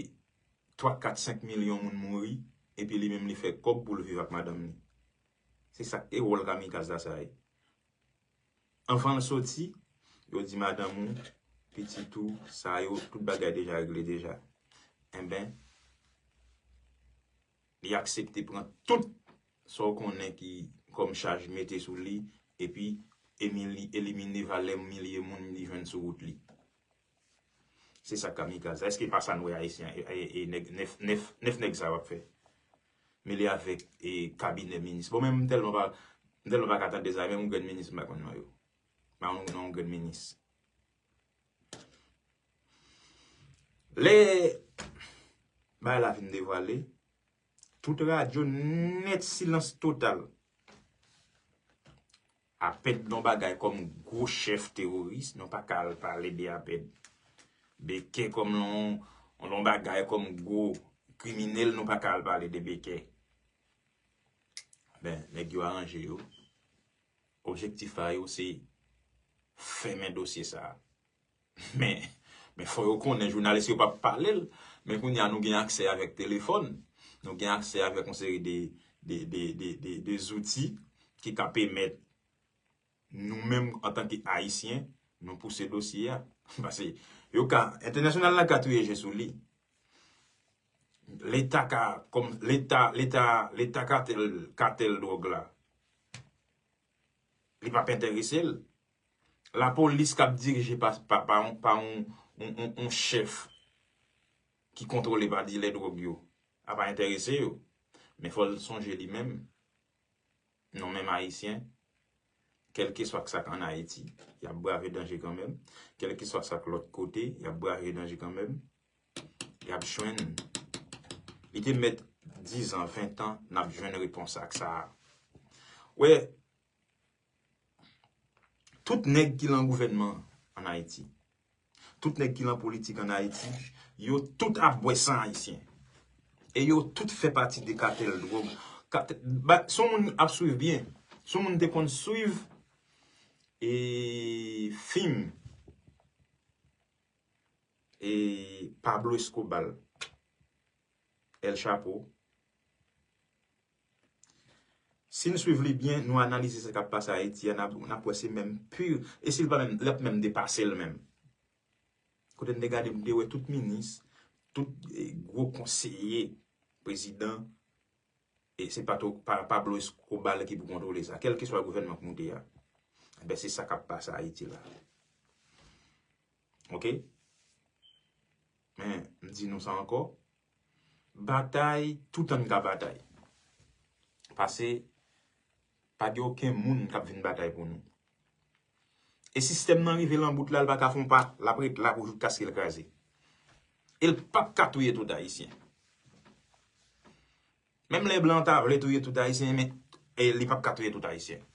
twa, kat, senk milyon moun mouri, epi li menm li fè kòb pou l viv ak madanm li. Se sa k te wòl kamikaz la sa ye. Anvan l soti, yo di madanm ou, pitit ou, sa yo, tout bagay deja regle deja. Enben, li aksepte pran tout sa w konnen ki kòm chaj mete sou li, epi emili-, elimine valè milye moun li jwenn sou wout li. Se sa kamikaz la. Èske pa sa n wè Ayisyen, e, e, e nèg, nèf, nèf, nèf nèg sa yo ap fè? Mele avèk, e, kabinè minis. Bon, men m tèlman pa, m tèlman pa ka tande sa, menm yon grenn minis m pa konn non yo. M pa konn non yon grenn minis. Lè bagay la fin devwale, tout radyo nèt, silans total. Apèd non bagay kòm gwo chèf teworis, nou pa ka al pale de Apèd. Bekè kòm non, non bagay kòm gwo kriminèl, nou pa ka al pale de Bekè. Ben, nèg yo aranje yo. Objektif pa yo se fèmen dosye sa a. Men, men fò yo konnen jounalis yo p ap pale l. Men kounye a nou gen aksè avèk telefòn. Nou gen aksè avèk yon seri de, de, de, de, de, de zouti ki ka pèmèt nou menm antanke Ayisyen, nou pouse dosye a. Paske yo ka, entènasyonal la ka touye je sou li. Leta ka, kòm, Leta, Leta, Leta katèl, katèl dwòg la, li p ap enterese l. Lapolis k ap dirije pa, pa, pa, yon, pa yon, yon, yon, yon chèf ki kontwole pa dilè dwòg yo, a pa enterese yo. Men fò l sonje li menm, nou menm Ayisyen, Kèlkeswa sa k ann Ayiti, y ap brave danje kanmenm. Kèlkeswa sa k lòt kote, y ap brave danje kanmenm. Y ap jwenn. Li te mèt diz an, ven tan, n ap jwenn repons ak sa a. Wè, tout nèg ki lan gouvènman ann Ayiti, tout nèg ki lan politik ann Ayiti, yo tout ap bwè san ayisyen. E yo tout fè pati de katèl dwòg. Katè-, ba, si yon moun ap swiv byen, si yon moun te konn swiv e fim e Pablo Escobar, El Chapo, si n swiv li byen, nou analize sa k ap pase Ayiti a, n ap, n ap wè se menm pi, e si l pa menm, l ap menm depase l menm. Kote n te gade, m te wè tout minis, tout, e, gwo konseye prezidan, e se pa to-, pa, Pablo Escobar ki pou kontwole sa, kèlkeswa gouvènman k moute a. Enben, se sa k ap pase Ayiti la. Oke? Men, m di nou sa ankò. Batay, toutan n ka batay. Pase, pa gen okenn moun k ap vin batay pou nou. E sistèm nan rive lan bout la, l pa ka fè yon pa, l ap ret la pou jouskaske l kraze. E l p ap ka touye tout Ayisyen. Menm lè blan ta vle touye tout Ayisyen, men, e li p ap ka touye tout Ayisyen.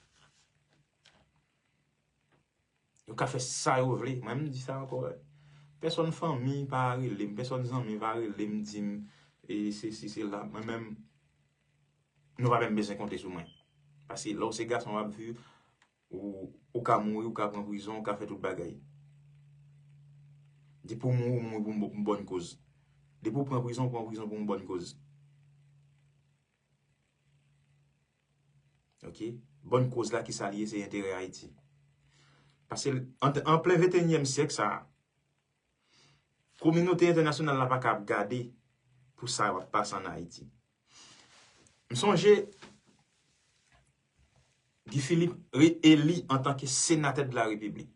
Yo ka fè sa yo vle. Mwen, m di sa ankò, wè. Pèsòn fanmi pa rele m, pèsòn zanmi pa rele m, di m, e se si, se la. Mwen menm, nou pa menm bezwen konte sou mwen. Paske lè w se gason w ap viv, ou, ou ka mouri, ou ka pran prizon, ou ka fè tout bagay. Depi w mouri, ou mouri pou yon bòn koz. Depi w pran prizon, ou pran prizon pou yon bòn koz. Oke? Bòn koz la, ki sa l ye? Se enterè Ayiti. Paske an, an plen venteyinyèm syèk sa a, kominote entènasyonal la pa ka ap gade pou sa w ap pase ann Ayiti. M sonje Guy Philippe reeli antanke senatè de la Repiblik.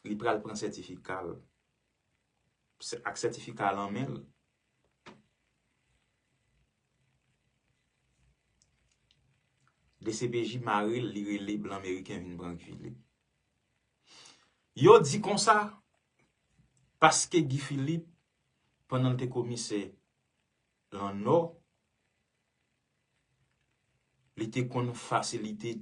Li pral pran sètifika l. Sè-, ak sètifika l an men l, D C P J mare l, li rele blan meriken vin pran Guy Philippe. Yo di konsa, paske Guy Philippe, pandan l te komisè lan Nò, li te konn fasilite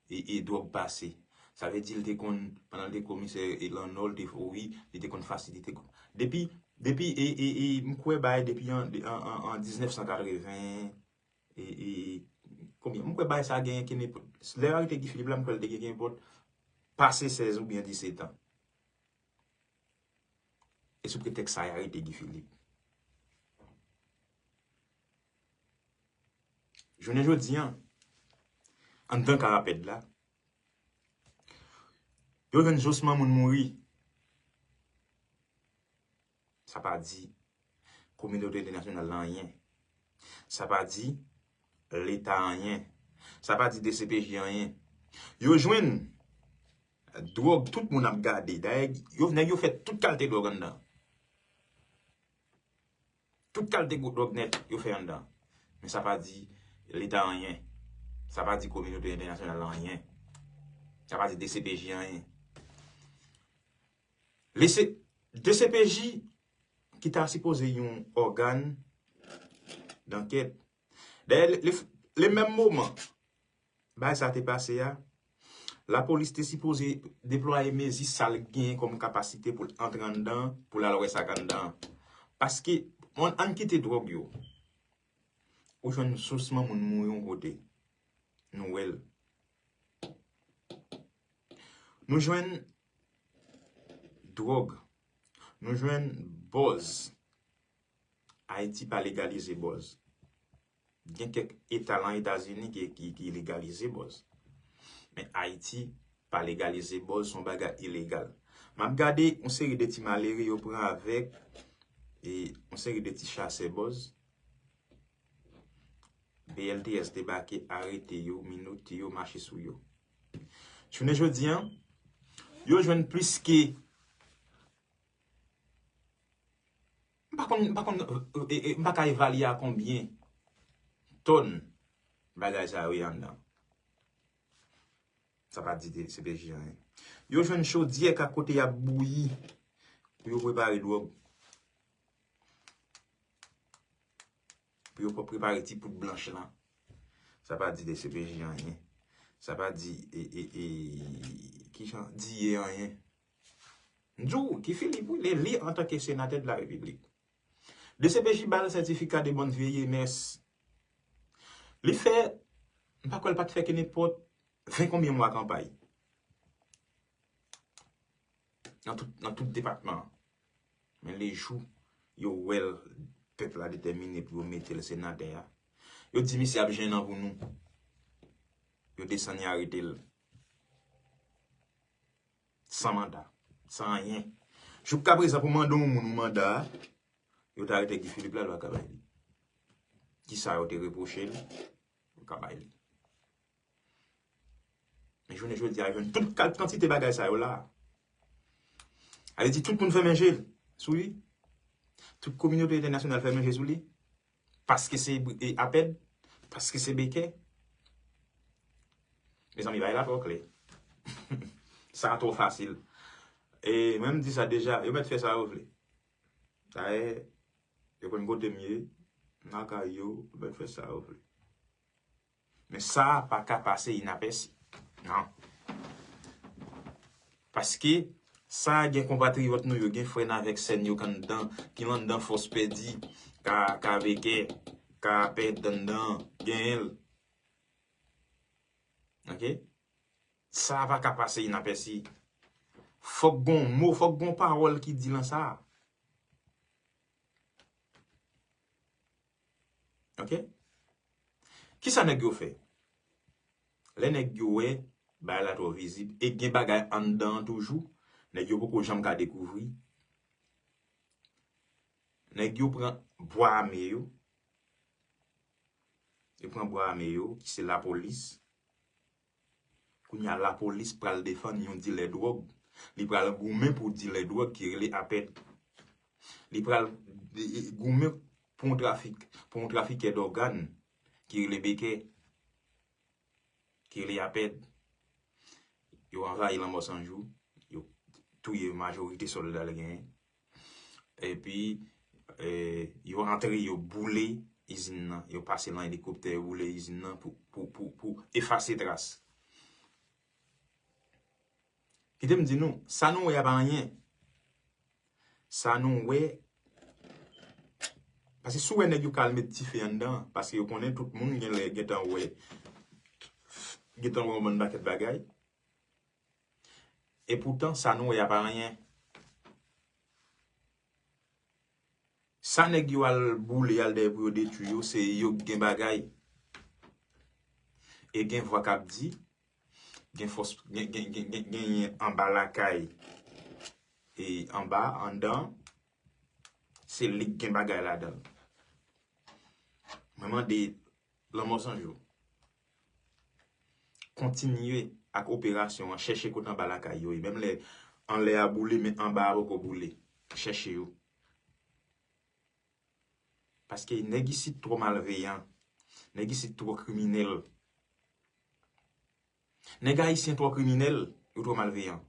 e, e dwòg pase. Sa vle di, li te konn, pandan li te komisè e lan Nò, li te, wi, li te konn fasilite. Depi, depi, e, e, e, m kwè bay depi an, an, an, an diznèf san katreven, e, e, konbyen, m kwè bay sa genyen kenenpòt, lè yo arete Guy Philippe la, m kwè l te gen kenenpòt pase sèz oubyen disèt an. E sou pretèks sa, y arete Guy Philippe. Jounen jodi an, anndan Karapèd la, yo jwenn Josman moun mouri. Sa pa di kominote entènasyonal la anyen. Sa pa di Leta anyen. Sa pa di D C P J anyen. Yo jwenn dwòg, tout moun ap gade. Dayè, yo, nèg yo fè tout kalite dwòg anndan. Tout kalite gwo dwòg nèt yo fè anndan. Men sa pa di Leta anyen. Sa pa di kominote entènasyonal la anyen. Sa pa di D C P J anyen. Lese, D C P J ki ta sipoze yon ògàn dankèt. Dayè, le, le, le menm moman bagay sa te pase a, lapolis te sipoze deplwaye mezi sa l genyen kòm kapasite pou l antre anndan, pou l al wè sa k anndan an. Paske, ann, ann kite dwòg yo. Ou jwenn Josman moun mouri yon kote. Nou wè l. Nou jwenn dwòg. Nou jwenn bòz. Ayiti pa legalize bòz. Gen kèk eta lan Etazini ki, ki, ki legalize bòz. Men Ayiti pa legalize bòz, se yon bagay ilegal. M ap gade yon seri de ti malere yo pran avèk, e, yon seri de ti chasè bòz. B L T S debake, arete yo, menote yo, mache sou yo. Jounen jodi an, yo jwenn plis ke, m pa konn, m pa konn, e, e, m pa ka evalye a konbyen tòn Bagay sa yo ye anndan. Sa pa di D C P J anyen. Yo jwenn chodyè ka kote y ap bouyi pou yo prepare dwòg. Pou yo prepare ti poud blanch lan. Sa pa di D C P J anyen. Sa pa di, e, e, e, kijan, D A anyen. M di w, Guy Philippe, wi, li, li antanke senatè de la Repiblik. D C P J ba l sètifika de bonne vieillesse. Li fè, m pa kwè l pa t fè ke nenpòt ven konbyen mwa kanpay. Nan tout, nan tout depatman an. Men le jou yo wè l, pèp la detèmine pou yo mete l senatè a, yo di misye ap jennen pou nou. Yo desann, y arete l. San manda, san anyen. Jouska prezan, pou mande yon moun yon manda, yo ta arete Guy Philippe la, yo pa ka bay li. Kisa yo te repwoche l? Yo ka bay li. Men jounen jodi a, jwenn tout kal-, kantite bagay sa yo la. Sa vle di tout moun fèmen je l sou li. Tout kominote entènasyonal fèmen je sou li. Paske se, e, Apèd, paske se Bekè. Mezanmi, bagay la twò klè. Sa twò fasil. E mwen, m di sa deja, yo mèt fè sa yo vle. Dayè, yo konn kote m ye, m lakay yo, yo mèt fè sa yo vle. Men sa pa ka pase inapèsi. Non. Paske sa gen konpatriyòt nou yo, gen frè n avèk sè n yo k anndan, ki anndan fòs pèdi, ka, ka Bekè, ka pèd anndan, genyen l. Oke? Sa pa ka pase inapèsi. Fòk gon mo, fòk gon pawòl ki di lan sa. Oke? Kisa nèg yo fè? Lè nèg yo wè bagay la twò vizib, e gen bagay anndan an toujou, nèg yo poko janm ka dekouvri. Nèg yo pran bwa ame yo. Yo pran bwa ame yo, ki se lapolis. Kounye a, lapolis pral defann yon dilè dwòg. Li pral goumen pou dilè dwòg ki rele Apèd. Li pral de-, goumen pou yon trafik, pou yon trafikè dògàn ki rele Bekè, ki rele Apèd. Yo anvayi Lanmò San Jou, yo touye majorite sòlda l genyen. Epi, e, yo antre, yo boule izin nan, yo pase lan elikoptè, yo boule izin nan pou, pou, pou, pou efase tras. Kite m di nou, sa nou wè a pa anyen. Sa nou wè, paske si w wè nèg yo ka al met dife anndan, paske yo konnen tout moun genlè gentan wè, gentan wè yon bann pakèt bagay. E poutan, sa nou wè a pa anyen. Sa nèg yo al boule, al dèyè pou yo detwi yo, se yo k gen bagay. E gen vwa k ap di, gen fòs, gen, gen, gen, gen, genyen anba lakay. E anba, anndan, se li k gen bagay ladan l. Mwen mande Lanmò San Jou kontinye ak operasyon an, chèche kote anba lakay yo ye. Menm lè anlè a boule, men anba a poko boule. Chèche yo. Paske nèg isit twò malveyan. Nèg isit twò kriminèl. Nèg ayisyen twò kriminèl, yo twò malveyan.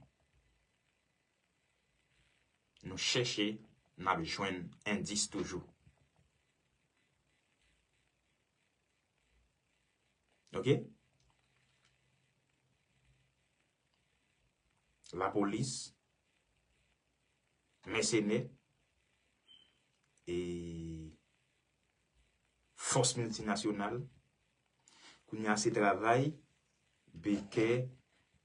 Nou chèche, n ap jwenn endis toujou. Oke? Lapolis, mèsenè, e fòs miltinasyonal. Kounye a se travay Bekè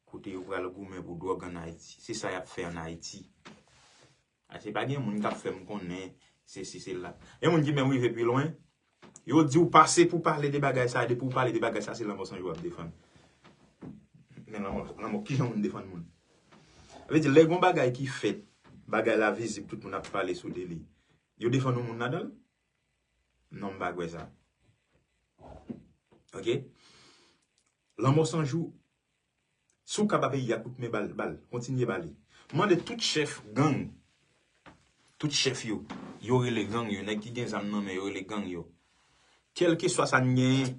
kote yo pral goumen pou dwòg ann Ayiti. Se sa y ap fè ann Ayiti. A, se pa gen moun k ap fè m konnen sesi, sela. Gen moun ki menm rive pi lwen. Yo di w pase pou pale de bagay sa, depi w pale de bagay sa, se Lanmò San Jou w ap defann. Men Lanmò, Lanmò, kijan moun defann moun? Sa vle di, lè gon bagay ki fèt, bagay la vizib, tout moun ap pale sou de li. Yo defann yon moun ladan l? Non, m pa kwè sa. Oke? Lanmò San Jou, si w ka ba peyi a kout men, ba l, ba l, kontinye ba li. Mande tout chèf gang, tout chèf yo, yo rele gang yo, nèg ki gen zam nan men yo rele gang yo. Kèlkeswa sa n genyen,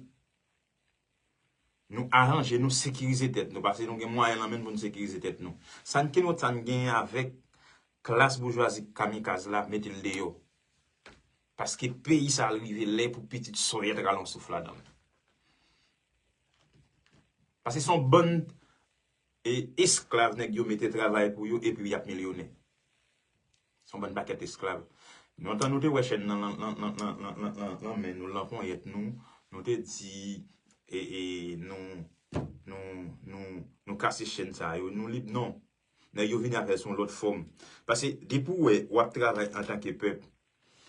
Nou aranje, nou sekirize tèt nou, paske nou gen mwayen lan men n pou n sekirize tèt nou. Sa n, ki nou, sa n genyen avèk klas boujwazi kamikaz la, mete l deyò. Paske peyi sa a rive lè pou pitit sòyèt rale yon souf ladan l. Paske se yon bann e esklav nèg yo mete travay pou yo epi y ap milyonè. Se yon bann pakèt esklav. Lontan nou te wè chèn nan lan men nou, lan ponyèt nou, nou te di e, e, nou, nou, nou, nou kase chèn sa yo, nou lib. Non. Nèg yo vini avè l sou yon lòt fòm. Paske depi w wè w ap travay antanke pèp,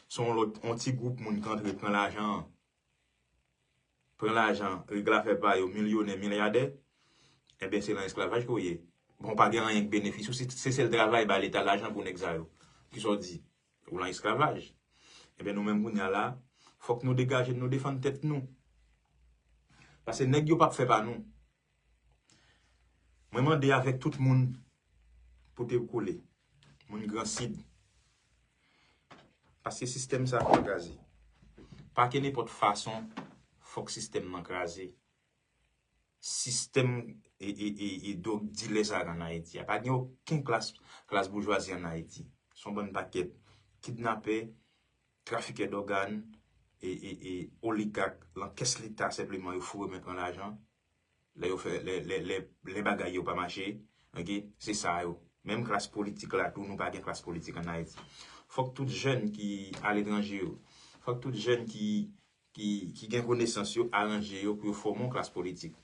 se yon lòt, yon ti gwoup moun k antre pran lajan an. Pran lajan, regle afè pa yo, milyonè, milyadè, enben se nan esklavaj ke w ye. Bon, w pa gen anyen k benefisye w, se, se sèl travay bay leta lajan pou nèg sa yo. Kisa w di? Ou nan esklavaj. Enben nou menm kounye a la, fòk nou degaje n, nou defann tèt nou. Paske nèg yo p ap fè pa nou. Mwen mande avèk tout moun pou te kole. Moun Gran Sid. Paske sistèm sa a pral kraze. Pa ke nenpòt fason, fòk sistèm nan kraze. Sistèm e, e, e, e dwòg dilè sa a ann Ayiti a. Pa gen okenn klas, klas boujwazi ann Ayiti. Se yon bann pakèt kidnapè, trafikè dògàn, e, e, e oligak lan kès leta senpleman yo foure men pran lajan. Lè yo fè, lè, lè, lè, lè bagay yo pa mache, oke, se sa yo. Menm klas politik la tou, nou pa gen klas politik ann Ayiti. Fòk tout jèn ki aletranje yo, fòk tout jèn ki, ki, ki gen konesans yo, aranje yo pou yo fòme yon klas politik.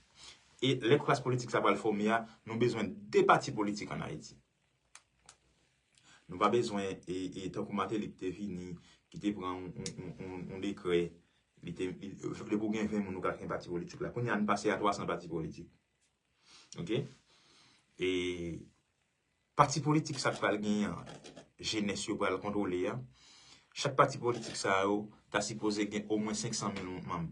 E lè klas politik sa pral fòme a, nou bezwen de pati politik ann Ayiti. Nou pa bezwen, e, e, tankou Martelly ki te vini, ki te pran yon, yon, yon, yon, yon dekrè, li te, li, depi w gen ven moun, ou ka kreye pati politik la. Kounye a, n pase a twa san pati politik. Oke? E pati politik sa k pral genyen an, jenès yo pral kontwole a, chak pati politik sa yo ta sipoze gen omwen senk san mil manm.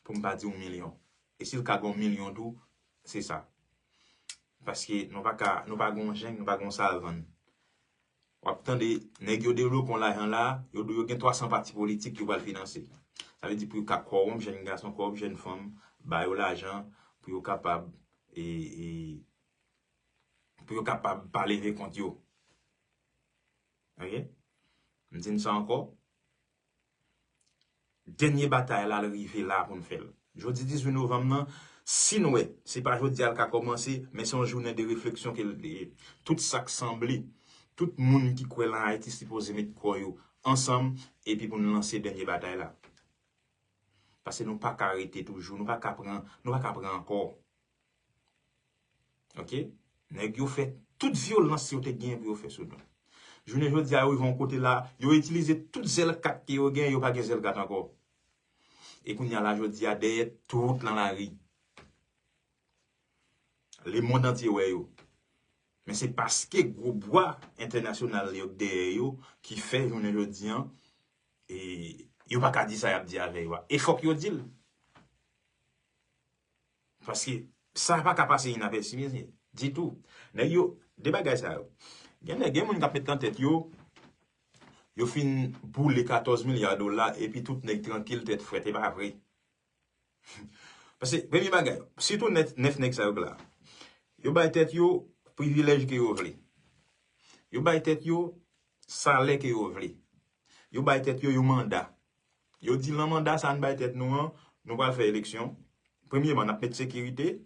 Pou m pa di yon milyon. E si l ka gen yon milyon tou, se sa. Paske nou pa ka, nou pa gen yon jeng, nou pa gen yon sa vann. W ap tande nèg yo devlope yon lajan la, yo di yo gen twa san pati politik yo pral finanse. Sa vle di pou yo ka kòwonp jèn gason, kòwonp jèn fanm, ba yo lajan pou yo kapab, e, e, pou yo kapab pa leve kont yo. Oke? M di n sa ankò. Dènye batay la, l rive la pou n fè l. Jodi dizuit novanm nan, si n wè, se pa jodi a l ka kòmanse, men se yon jounen de refleksyon ke l ye. Tout sa k sanble, tout moun ki kwè lan Ayiti sipoze met kò yo ansanm, epi pou n lanse dènye batay la. Paske nou pa ka rete toujou, nou pa ka pran, nou pa ka pran ankò. Oke? Nèg yo fè tout vyolans yo te genyen pou yo fè sou nou. Jounen jodi a, yo rive yon kote la, yo itilize tout zèl kat ke yo genyen, yo pa gen zèl kat ankò. E kounye a la, jodi a, dèyè tout lan lari. Lemonn antye wè yo. Men se paske gwo bwa entènasyonal yo k dèyè yo ki fè jounen jodi a, e, yo pa ka di sa y ap di avè yo a. E fòk yo di l. Paske sa pa ka pase inapèsi, mesye, ditou. Nèg yo, de bagay sa yo. Gen nèg, gen moun k ap met nan tèt yo, yo fin boule katòz milya dola, epi tout nèg trankil, tèt frèt. E pa vre. Paske, premye bagay, sitou nèf, nèf nèg sa yo k la, yo bay tèt yo privilèj ke yo vle. Yo bay tèt yo salè ke yo vle. Yo bay tèt yo yon manda. Yo di, lan manda sa a n bay tèt nou an, nou pral fè eleksyon. Premyèman, n ap met sekirite.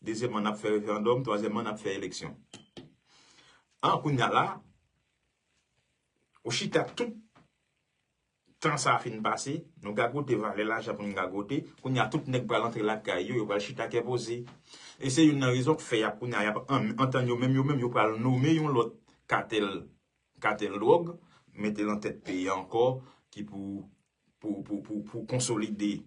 Dezyèmman, n ap fè referandòm. Twazyèmman, n ap fè eleksyon. An, kounye a la, ou chita tout tan sa a fin pase, nou gagote valè lajan pou n gagote. Kounye a, tout nèg pral antre lakay yo, yo pral chita kè poze. E se youn nan rezon k fè y ap, kounye a, y ap an-, antann yo menm, yo menm, yo pral nome yon lòt katèl, katèl dwòg, mete l nan tèt peyi a ankò, ki pou, pou, pou, pou, pou konsolide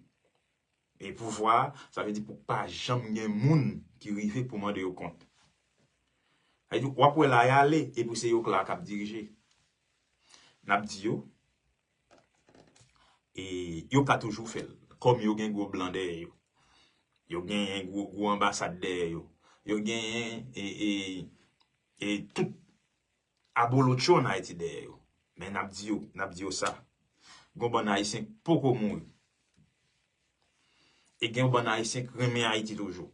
e pouvwa, sa vle di pou pa janm gen moun ki rive pou mande yo kont. Sa vle di, w ap wè la y ale, epi se yo k la k ap dirije. N ap di yo, e yo ka toujou fè l. Kòm yo gen gwo blan dèyè yo. Yo genyen gwo, gwo anbasad dèyè yo. Yo genyen, e, e, e tout abolotcho ann Ayiti dèyè yo. Men n ap di yo, n ap di yo sa. Gon bann Ayisyen k poko mouri. E gen yon bann Ayisyen ki renmen Ayiti toujou.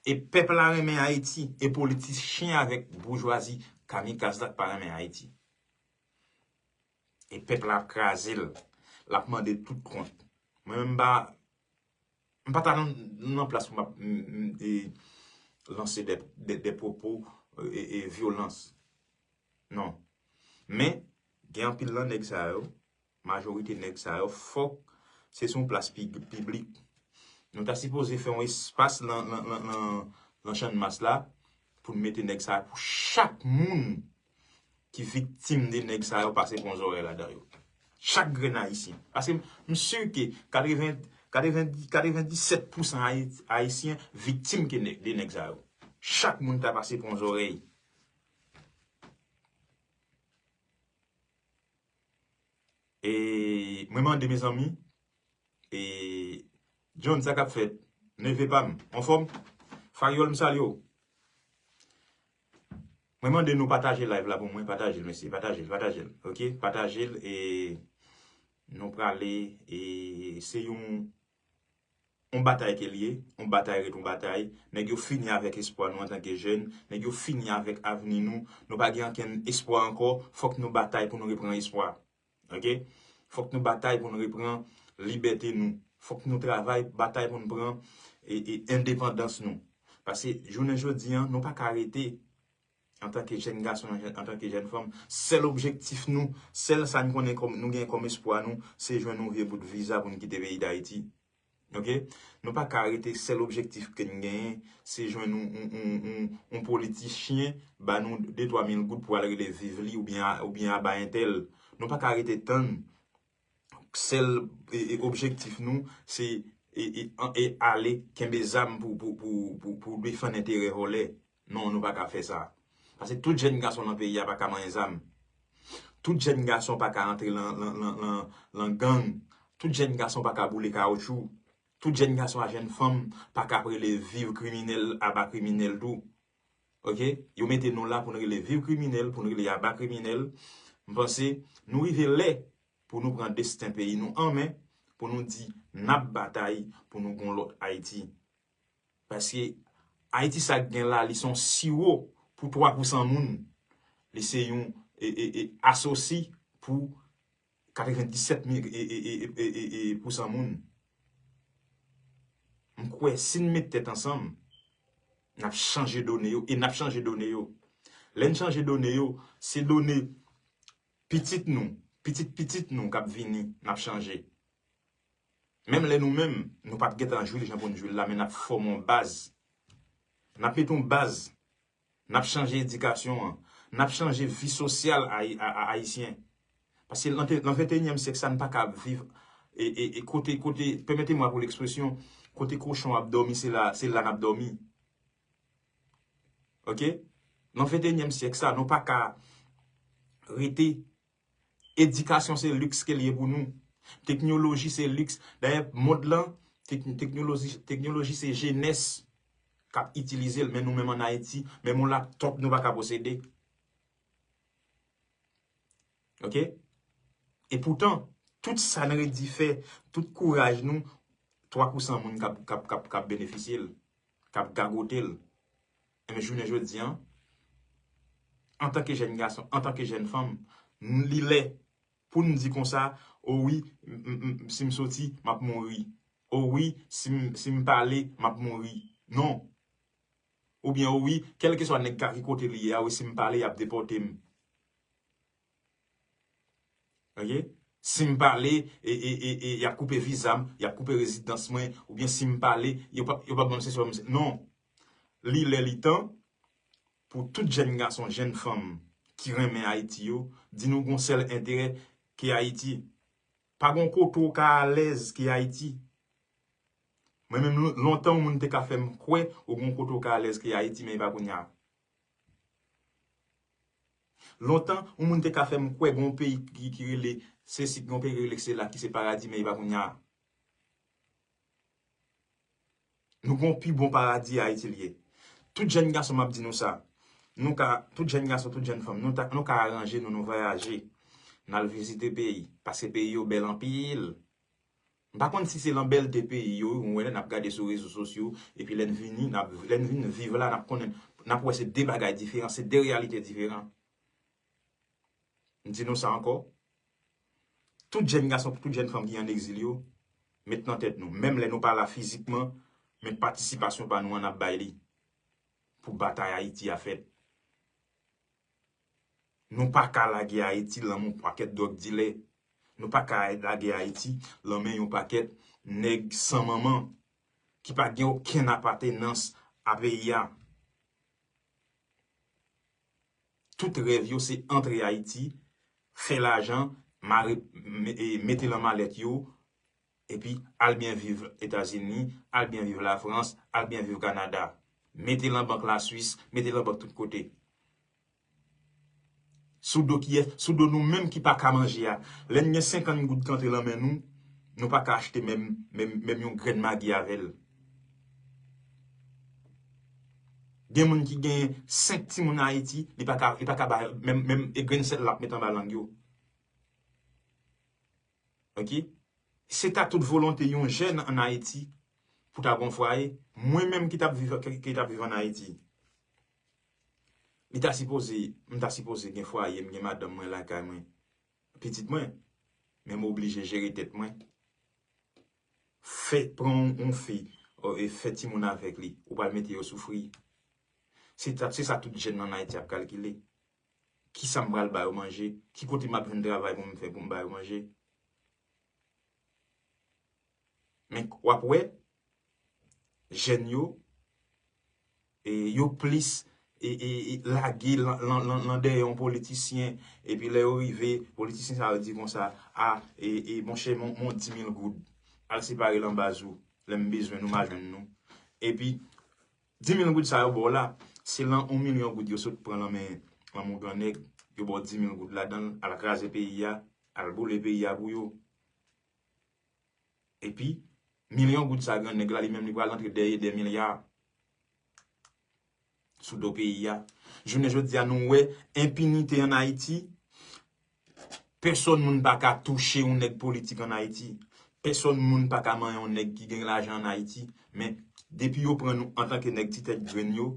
E pèp la renmen Ayiti, e politisyen avèk boujwazi kamikaz la pa renmen Ayiti. E pèp la ap kraze l, l ap mande tout kont. Mwen menm m pa, m pa ta nan, nan plas pou m ap, m, m, e, lanse de, de, de pwopo, e, e, vyolans. Non. Men, gen anpil nan nèg sa yo, majorite nèg sa yo, fòk se sou yon plas pi-, piblik. Nou ta sipoze fè yon espas nan, nan, nan, nan, nan Channmas la pou n mete nèg sa yo, pou chak moun ki viktim de nèg sa yo pase pran zòrèy ladan yo. Chak grenn Ayisyen. Paske m si ke katreven, katreven, katrevendisèt pousan Ayi-, Ayisyen viktim ke nèg, de nèg sa yo. Chak moun ta pase pran zòrèy. E mwen mande, mezanmi, e John, sa k ap fèt? Neve pa m, anfòm? Faryòl, m salye w. Mwen mande nou pataje live la pou mwen, pataje l, mesye, pataje l, pataje l, oke? Pataje l, e nou prale, e se yon yon batay ke l ye, yon batay ret yon batay. Nèg yo fini avèk espwa nou antanke jèn, nèg yo fini avèk avni nou. Nou pa gen ankenn espwa ankò, fòk nou batay pou nou repran espwa. Oke? Fòk nou batay pou nou repran libète nou. Fòk nou travay, batay pou nou pran e, e, endepandans nou. Paske jounen jodi an, nou pa ka rete antanke jèn gason, antanke jèn fanm, sèl objektif nou, sèl sa n konnen kòm, nou gen kòm espwa nou, se jwenn yon vye bout viza pou n kite peyi Dayiti. Oke? Nou pa ka rete sèl objektif ke n genyen, se jwenn yon, yon, yon, yon, yon politisyen ba nou de twa mil goud pou al rele viv li oubyen a, oubyen aba entèl. Nou pa ka rete tann sèl e, e, objektif nou se e, e, an- e ale kenbe zam pou, pou, pou, pou, pou defann enterè vòlè. Non, nou pa ka fè sa. Paske tout jèn gason nan peyi a pa ka manyen zam. Tout jèn gason pa ka antre lan, lan, lan, lan, lan gang. Tout jèn gason pa ka boule kawoutchou. Tout jèn gason a jèn fanm pa ka ap rele viv kriminèl, aba kriminèl tou. Oke? Yo mete nou la pou n rele viv kriminèl, pou n rele aba kriminèl. M panse nou rive lè pou nou pran desten peyi nou an men, pou nou di n ap batay pou nou gon lòt Ayiti. Paske Ayiti sa k gen la, li se yon siwo pou twa pousan moun. Li se yon e, e, e, asosi pou katrevendisèt mil e, e, e, e, e, e, pousan moun. M kwè si n met tèt ansanm, n ap chanje done yo, e n ap chanje done yo. Lè n chanje done yo, se done pitit nou, pitit pitit nou k ap vini, n ap chanje. Menm lè nou menm, nou p ap gentan jwi l jan pou n jwi l la, men n ap fòme yon baz. N ap mete yon baz. N ap chanje edikasyon an. N ap chanje vi sosyal ayi- a- a- ayisyen. Paske lan te- lan venteyinyèm syèk sa, n pa ka ap viv e, e, e kote, kote, pèmete mwa pou lekspresyon, kote kochon ap dòmi, se la, se la n ap dòmi. Oke? Nan venteyinyèm syèk sa, nou pa ka rete. Edikasyon se liks ke l ye pou nou. Teknoloji se liks. Dayè, mond lan, tek- teknoloji, teknoloji se jenès k ap itilize l, men nou menm ann Ayiti, menm yon laptòp nou pa ka posede. Oke? E poutan, tout sa n redi fè, tout kouraj nou, twa pousan moun k ap, k ap, k ap, k ap benefisye l, k ap gagote l. Enben, jounen jodi an, antanke jèn gason, antanke jèn fanm, n- li lè pou n di konsa, o wi, m- m- m- si m soti, m ap mouri. O wi, si m- si m pale, m ap mouri. Non. Oubyen, o wi, kèlkeswa nèg ka ki kote li ye a, wi, si m pale, y ap depòte m. Oke? Si m pale, e, e, e, e, y ap koupe viza m, y ap koupe rezidans mwen, oubyen si m pale, yo p ap, yo p ap ban m sesi, ban m se- non. Li lè li tan pou tout jèn gason, jèn fanm ki renmen Ayiti yo, di nou gon sèl enterè ke Ayiti. Pa gon kote w ka alèz ke Ayiti. Mwen menm, lon- lontan yon moun te ka fè m kwè ou gon kote w ka alèz ke Ayiti, men e pa kounye a. Lontan, yon moun te ka fè m kwè gon peyi ki, ki rele sesi, gon peyi ki rele sela, ki se paradi, men e pa kounye a. Nou gon pi bon paradi Ayiti l ye. Tout jèn gason, m ap di nou sa. Nou ka, tout jèn gason, tout jèn fanm, nou ta, nou ka aranje nou, nou vwayaje. N al vizite peyi, paske peyi yo bèl anpil. M pa konn si se lan bèlte peyi yo, ou wè, n ap gade sou rezo sosyo, epi lè n vini, n ap, lè n vin viv la, n ap konnen, n ap wè se de bagay diferan, se de reyalite diferan. M di nou sa ankò. Tout jèn gason, tout jèn fanm ki an egzil yo, met nan tèt nou, menm lè nou pa la fizikman, men patisipasyon pa nou an n ap bay li pou batay Ayiti a fèt. Nou pa ka lage Ayiti lan men yon pakèt dwòg dilè. Nou pa ka lage Ayiti lan men yon pakèt nèg san manman ki pa gen okenn apatenans a peyi a. Tout rèv yo se antre Ayiti, fè lajan, mare, me- e mete lan malèt yo, epi al byen viv Etazini, al byen viv Lafrans, al byen viv Kanada. Mete lan bank Laswis, mete lan bank tout kote. Sou do kiyès? Sou do nou menm ki pa ka manje a. Lè n gen senkant goud k antre lan men nou, nou pa ka achte menm, menm, menm yon grenn magi avè l. Gen moun ki gen senk timoun Ayiti, li pa ka, li pa ka bay menm, menm e grenn sèl l ap met anba lang yo. Ok? Se ta tout volonte yon jèn ann Ayiti pou ta gon fwaye, mwen menm ki t ap viv, ki, ki t ap viv ann Ayiti. Li ta sipoze, m ta sipoze gen fwaye, m gen madanm mwen lakay mwen, pitit mwen, men m oblije jere tèt mwen. Fè, pran yon, yon fi, o, e fè timoun avèk li, ou pral mete yo soufri. Se ta, se sa tout jèn ann Ayiti ap kalkile. Kisa m pral ba yo manje? Ki kote m ap jwenn travay pou m fè pou m ba yo manje? Men w ap wè, jèn yo, e, yo plis e, e, e lage lan, lan, lan, lan dèyè yon politisyen. Epi lè yo rive, politisyen sa yo di konsa, a, e, e, monchè, mon, mon di mil goud. Al separe lan baz ou. Lè m bezwen nou, m a jwenn nou. Epi, di mil goud sa yo ba w la, se lan yon milyon goud yo sot pran lan men, lan men yon gran nèg, yo ba w di mil goud ladan l, al kraze peyi a, al boule peyi a pou yo. Epi, milyon goud sa gran nèg la, li menm li pral antre dèyè dè milya sou do peyi a. Jounen jodi a, nou wè enpinite ann Ayiti. Pèsòn moun pa ka touche yon nèg politik ann Ayiti. Pèsòn moun pa ka manyen yon nèg ki gen lajan ann Ayiti. Men, depi yo pran nou antanke nèg ti tèt grenn yo,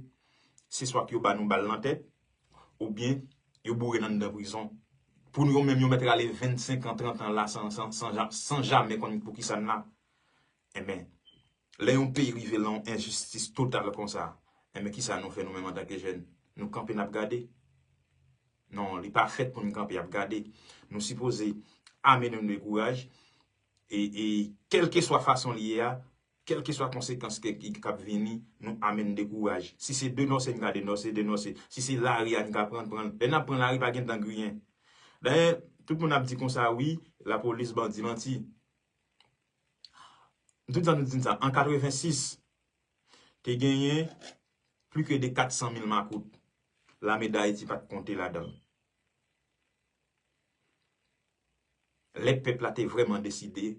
se swa k yo ba nou bal nan tèt, oubyen yo boure n anndan prizon. Pou nou, yo menm, yo mèt rale vennsenk an, trant an la san, san, san, ja- san jamè konn poukisa n la. Enben, lè yon peyi rive lan yon enjistis total konsa, enben, kisa nou fè nou menm antanke jèn? Nou kanpe n ap gade? Non, li pa fèt pou n kanpe ap gade. Nou sipoze ame nou de kouraj e, e kèlkeswa fason li ye a, kèlkeswa konsekans ke, ki, k ap vini, nou ame n de kouraj. Si se denonse n ka denonse, denonse. Si se lari a n ka pran, pran. Lè n ap pran lari, pa gen tan griyen. Dayè, tout moun ap di konsa, wi, lapolis, bandi, manti. M tout tan nou di n sa, an katrevensis, te genyen pli ke de kat san mil makout. Lame d Ayiti pa t konte ladan l. Lè pèp la te vrèman deside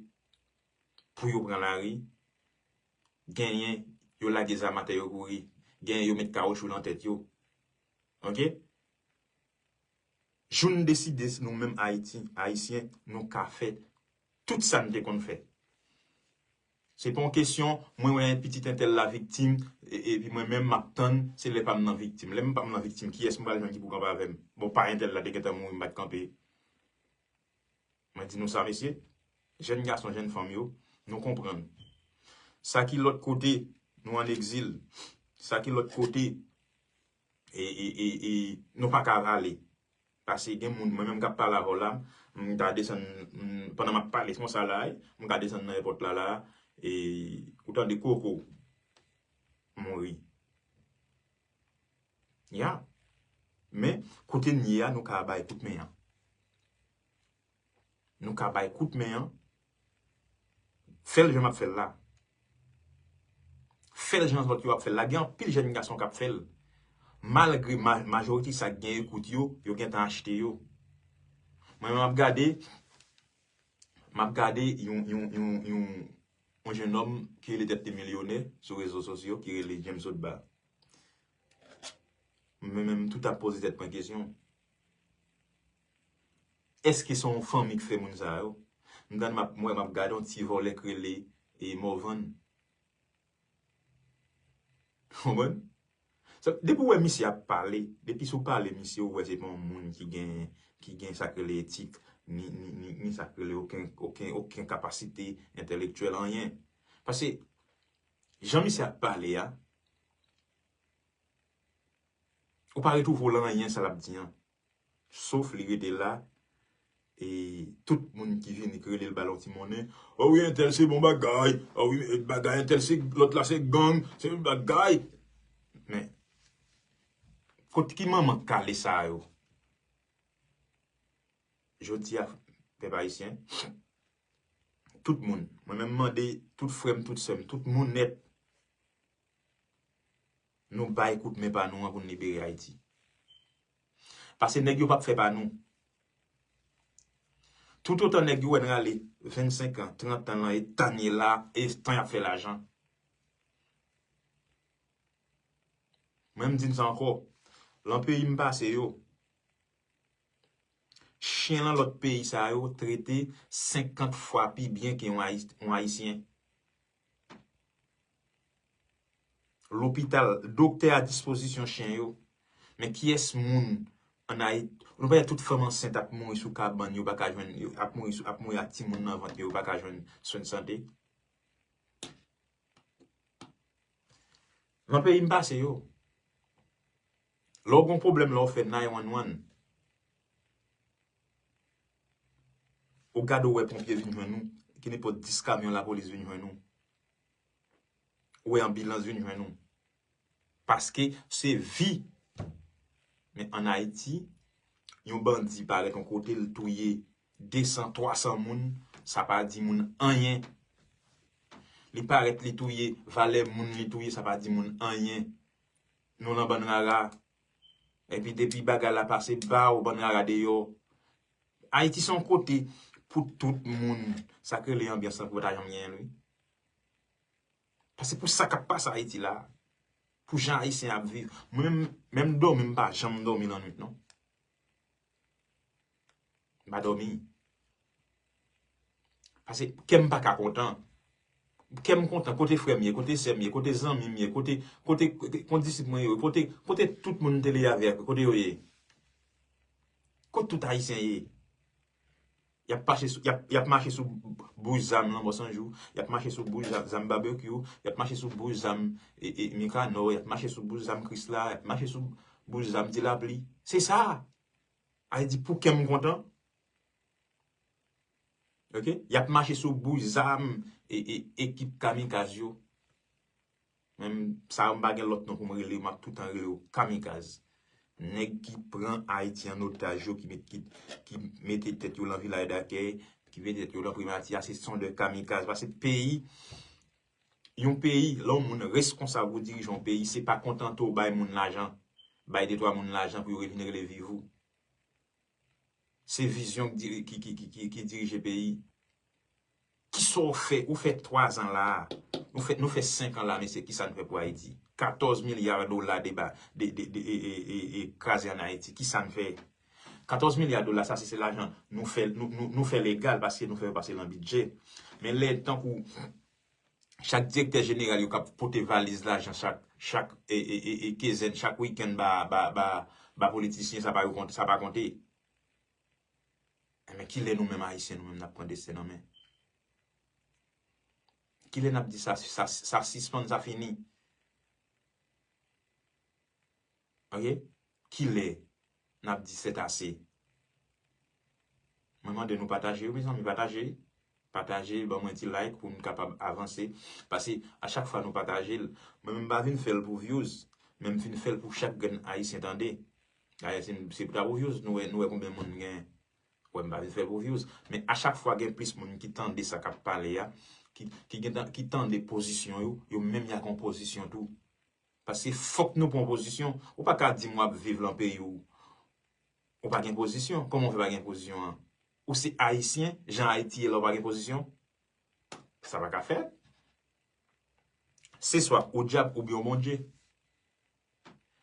pou yo pran lari, genyen yo lage zam atè yo kouri, genyen yo met kawoutchou lan tèt yo. Ok? Jou n deside, nou menm Ayiti, Ayisyen, nou ka fè tout sa n te konn fè. Se pa yon kesyon, mwen wè pitit entèl la viktim, e- epi mwen menm m ap tann, se lè pa m nan viktim. Lè m pa m nan viktim, kiyès m pral jwenn ki pou kanpe avè m? Bon, pa entèl la te gentan mouri, m pa t kanpe. Mwen di nou sa, mesye, jèn gason, jèn fanm yo, nou konprann. Sa ki lòt kote, nou ann egzil. Sa ki lòt kote, e, e, e, e, nou pa ka rale. Paske gen moun, mwen menm k ap pale avè w la, m ta desann, m, pandan m ap pale konsa la, m ka desann nan èpòt la, la, e ou tande koko mouri. Ya. Men, kote n ye a, nou ka bay kout men an. Nou ka bay kout men an. Fè l jan m ap fè l la. Fè l jan zòt yo ap fè l la. Gen anpil jèn gason k ap fè l. Malgre ma- majorite sa k gen ekout yo, yo gentan achte yo. Mwen menm m ap gade, m ap gade yon, yon, yon, yon, yon jennonm ki rele tèt li milyonè sou rezo sosyo, ki rele James Otba. Mwen menm, m tout ap poze tèt mwen kesyon. Èske se yon fanmi k fè moun sa yo? M tande m ap, m wè m ap gade yon ti vòlè k rele e Morvan. Konprann? Sa, depi w wè misye ap pale, depi si w pale misye, ou wè se pa yon moun ki gen, ki gen sa k rele etik, ni, ni, ni, ni sa k rele okenn, okenn, okenn kapasite entèlektyèl, anyen. Paske, jan misye ap pale a, ou pa retwouve w lan anyen sa l ap di an. Sof li rete la, e tout moun ki vini k rele l ba l yon ti monnen. O wi, entèl se bon bagay. O wi, bagay, entèl se, lòt la se gang, se bagay. Men, kot ki manman kale sa yo? Jodi a, pèp ayisyen, tout moun, mwen menm mande tout frè m, tout sè m, tout moun nèt, nou bay kout men pa nou an pou n libere Ayiti. Paske nèg yo p ap fè pa nou. Toutotan nèg yo wè n rale vennsenk an, trant an lan e tan ye la, e tan y ap fè lajan. Mwen m di n sa ankò, lan peyi m pase yo, chen lan lòt peyi sa yo trete senkant fwa pi byen ke yon Ayi-, yon Ayisyen. Lopital, doktè a dispozisyon chen yo. Men kiyès moun ann Ayiti, nou pa wè tout fanm ansent ap mouri sou kabann, yo pa ka jwenn, yo ap mouri sou, ap mouri ak timoun nan vant yo, yo pa ka jwenn swen sante. Nan peyi m pase yo, lè w gen pwoblèm, lè w fè nine one one, ou gade, ou wè ponpye vin jwenn ou, ki nenpòt dis kamyon lapolis vin jwenn ou, ou wè anbilans vin jwenn ou. Paske se vi. Men ann Ayiti, yon bandi parèt yon kote, l touye de san, twa san moun, sa pa di moun anyen. Li parèt, li touye, valè moun li touye, sa pa di moun anyen. Nou nan bann rara. Epi depi bagay la pase ba w, bann rara deyò. Ayiti se yon kote pou tout moun. Sa k rele anbyans lan ki pa ta janm genyen l, wi. Paske pou sa k ap pase Ayiti la, pou jan Ayisyen ap viv, mwen menm, menm dòmi, m pa janm dòmi lannwit, non. M pa dòmi. Paske kè m pa ka kontan. Kè m kontan, kote frè m ye, kote sè m ye, kote zanmi m ye, kote, kote, kote kondisip mwen yo, kote, kote tout moun m te leve avèk, kote yo ye? Kot tout Ayisyen ye? Y ap mache sou, y ap, y ap mache sou bouch zam Lanmò San Jou, y ap mache sou bouch zam, zam Babekyou, y ap mache sou bouch zam, e, e, Mikanò, y ap mache sou bouch zam Krisla, y ap mache sou bouch zam Ti Lapli. Se sa. Sa vle di pou kè m kontan. Oke? Y ap mache sou bouch zam e, e, ekip kamikaz yo. Menm sa yo, m pa gen lòt non pou m rele yo, m ap toutan rele yo kamikaz. Nèg ki pran Ayiti an otaj yo, ki met, ki, ki mete tèt yo lan vilaj dakèy, ki mete tèt yo lan primati a, se sont des kamikaz. Paske peyi, yon peyi, lè yon moun reskonsab ou dirije yon peyi, se pa kontante w bay moun lajan, bay de twa moun lajan pou yo vin rele viv ou. Se vizyon ki diri-, ki, ki, ki, ki, ki dirije peyi. Kisa w fè? Ou fè twa zan la. Nou fè, nou fè senk an la, mesye, kisa n fè pou Ayiti? Katòz milya dola deba, de, de, de, e, e, e, e, kraze ann Ayiti. Kisa n fè? Katòz milya dola, sa se, se lajan nou fè, nou, nou, nou fè legal paske nou fè yo pase lan bidjè. Men lè tankou chak direktè jeneral yo k ap pote valiz lajan chak, chak, e, e, e, e, kenzèn, chak wikenn ba, ba, ba, ba politisyen, sa pa yo konte, sa pa konte. Enben, kilè nou menm Ayisyen, nou menm, n ap pran desten nan men? Kilè n ap di sa, sa, sa sispann, sa fini? Oke? Kilè n ap di c'est assez? Mwen mande nou pataje yo, mezanmi, pataje. Pataje, ban mwen ti like pou n kapab avanse. Paske a chak fwa nou pataje l, mwen menm m pa vin fè l pou views, men m vin fè l pou chak grenn Ayisyen tande. Dayè, se, se ta pou views, nou wè, nou wè konbyen moun gen. Wè, m pa vin fè l pou views. Men a chak fwa gen plis moun ki tande sa k ap pale a, ki, ki gen tan, ki tande pozisyon yo, yo menm y a gen pozisyon tou. Paske fòk nou pran pozisyon. Ou pa ka di m w ap viv lan peyi w, ou pa gen pozisyon. Kòman w fè pa gen pozisyon an? Ou se Ayisyen, jan Ayiti ye la, ou pa gen pozisyon? Sa pa ka fèt. Se swa ou dyab oubyen w Bondye.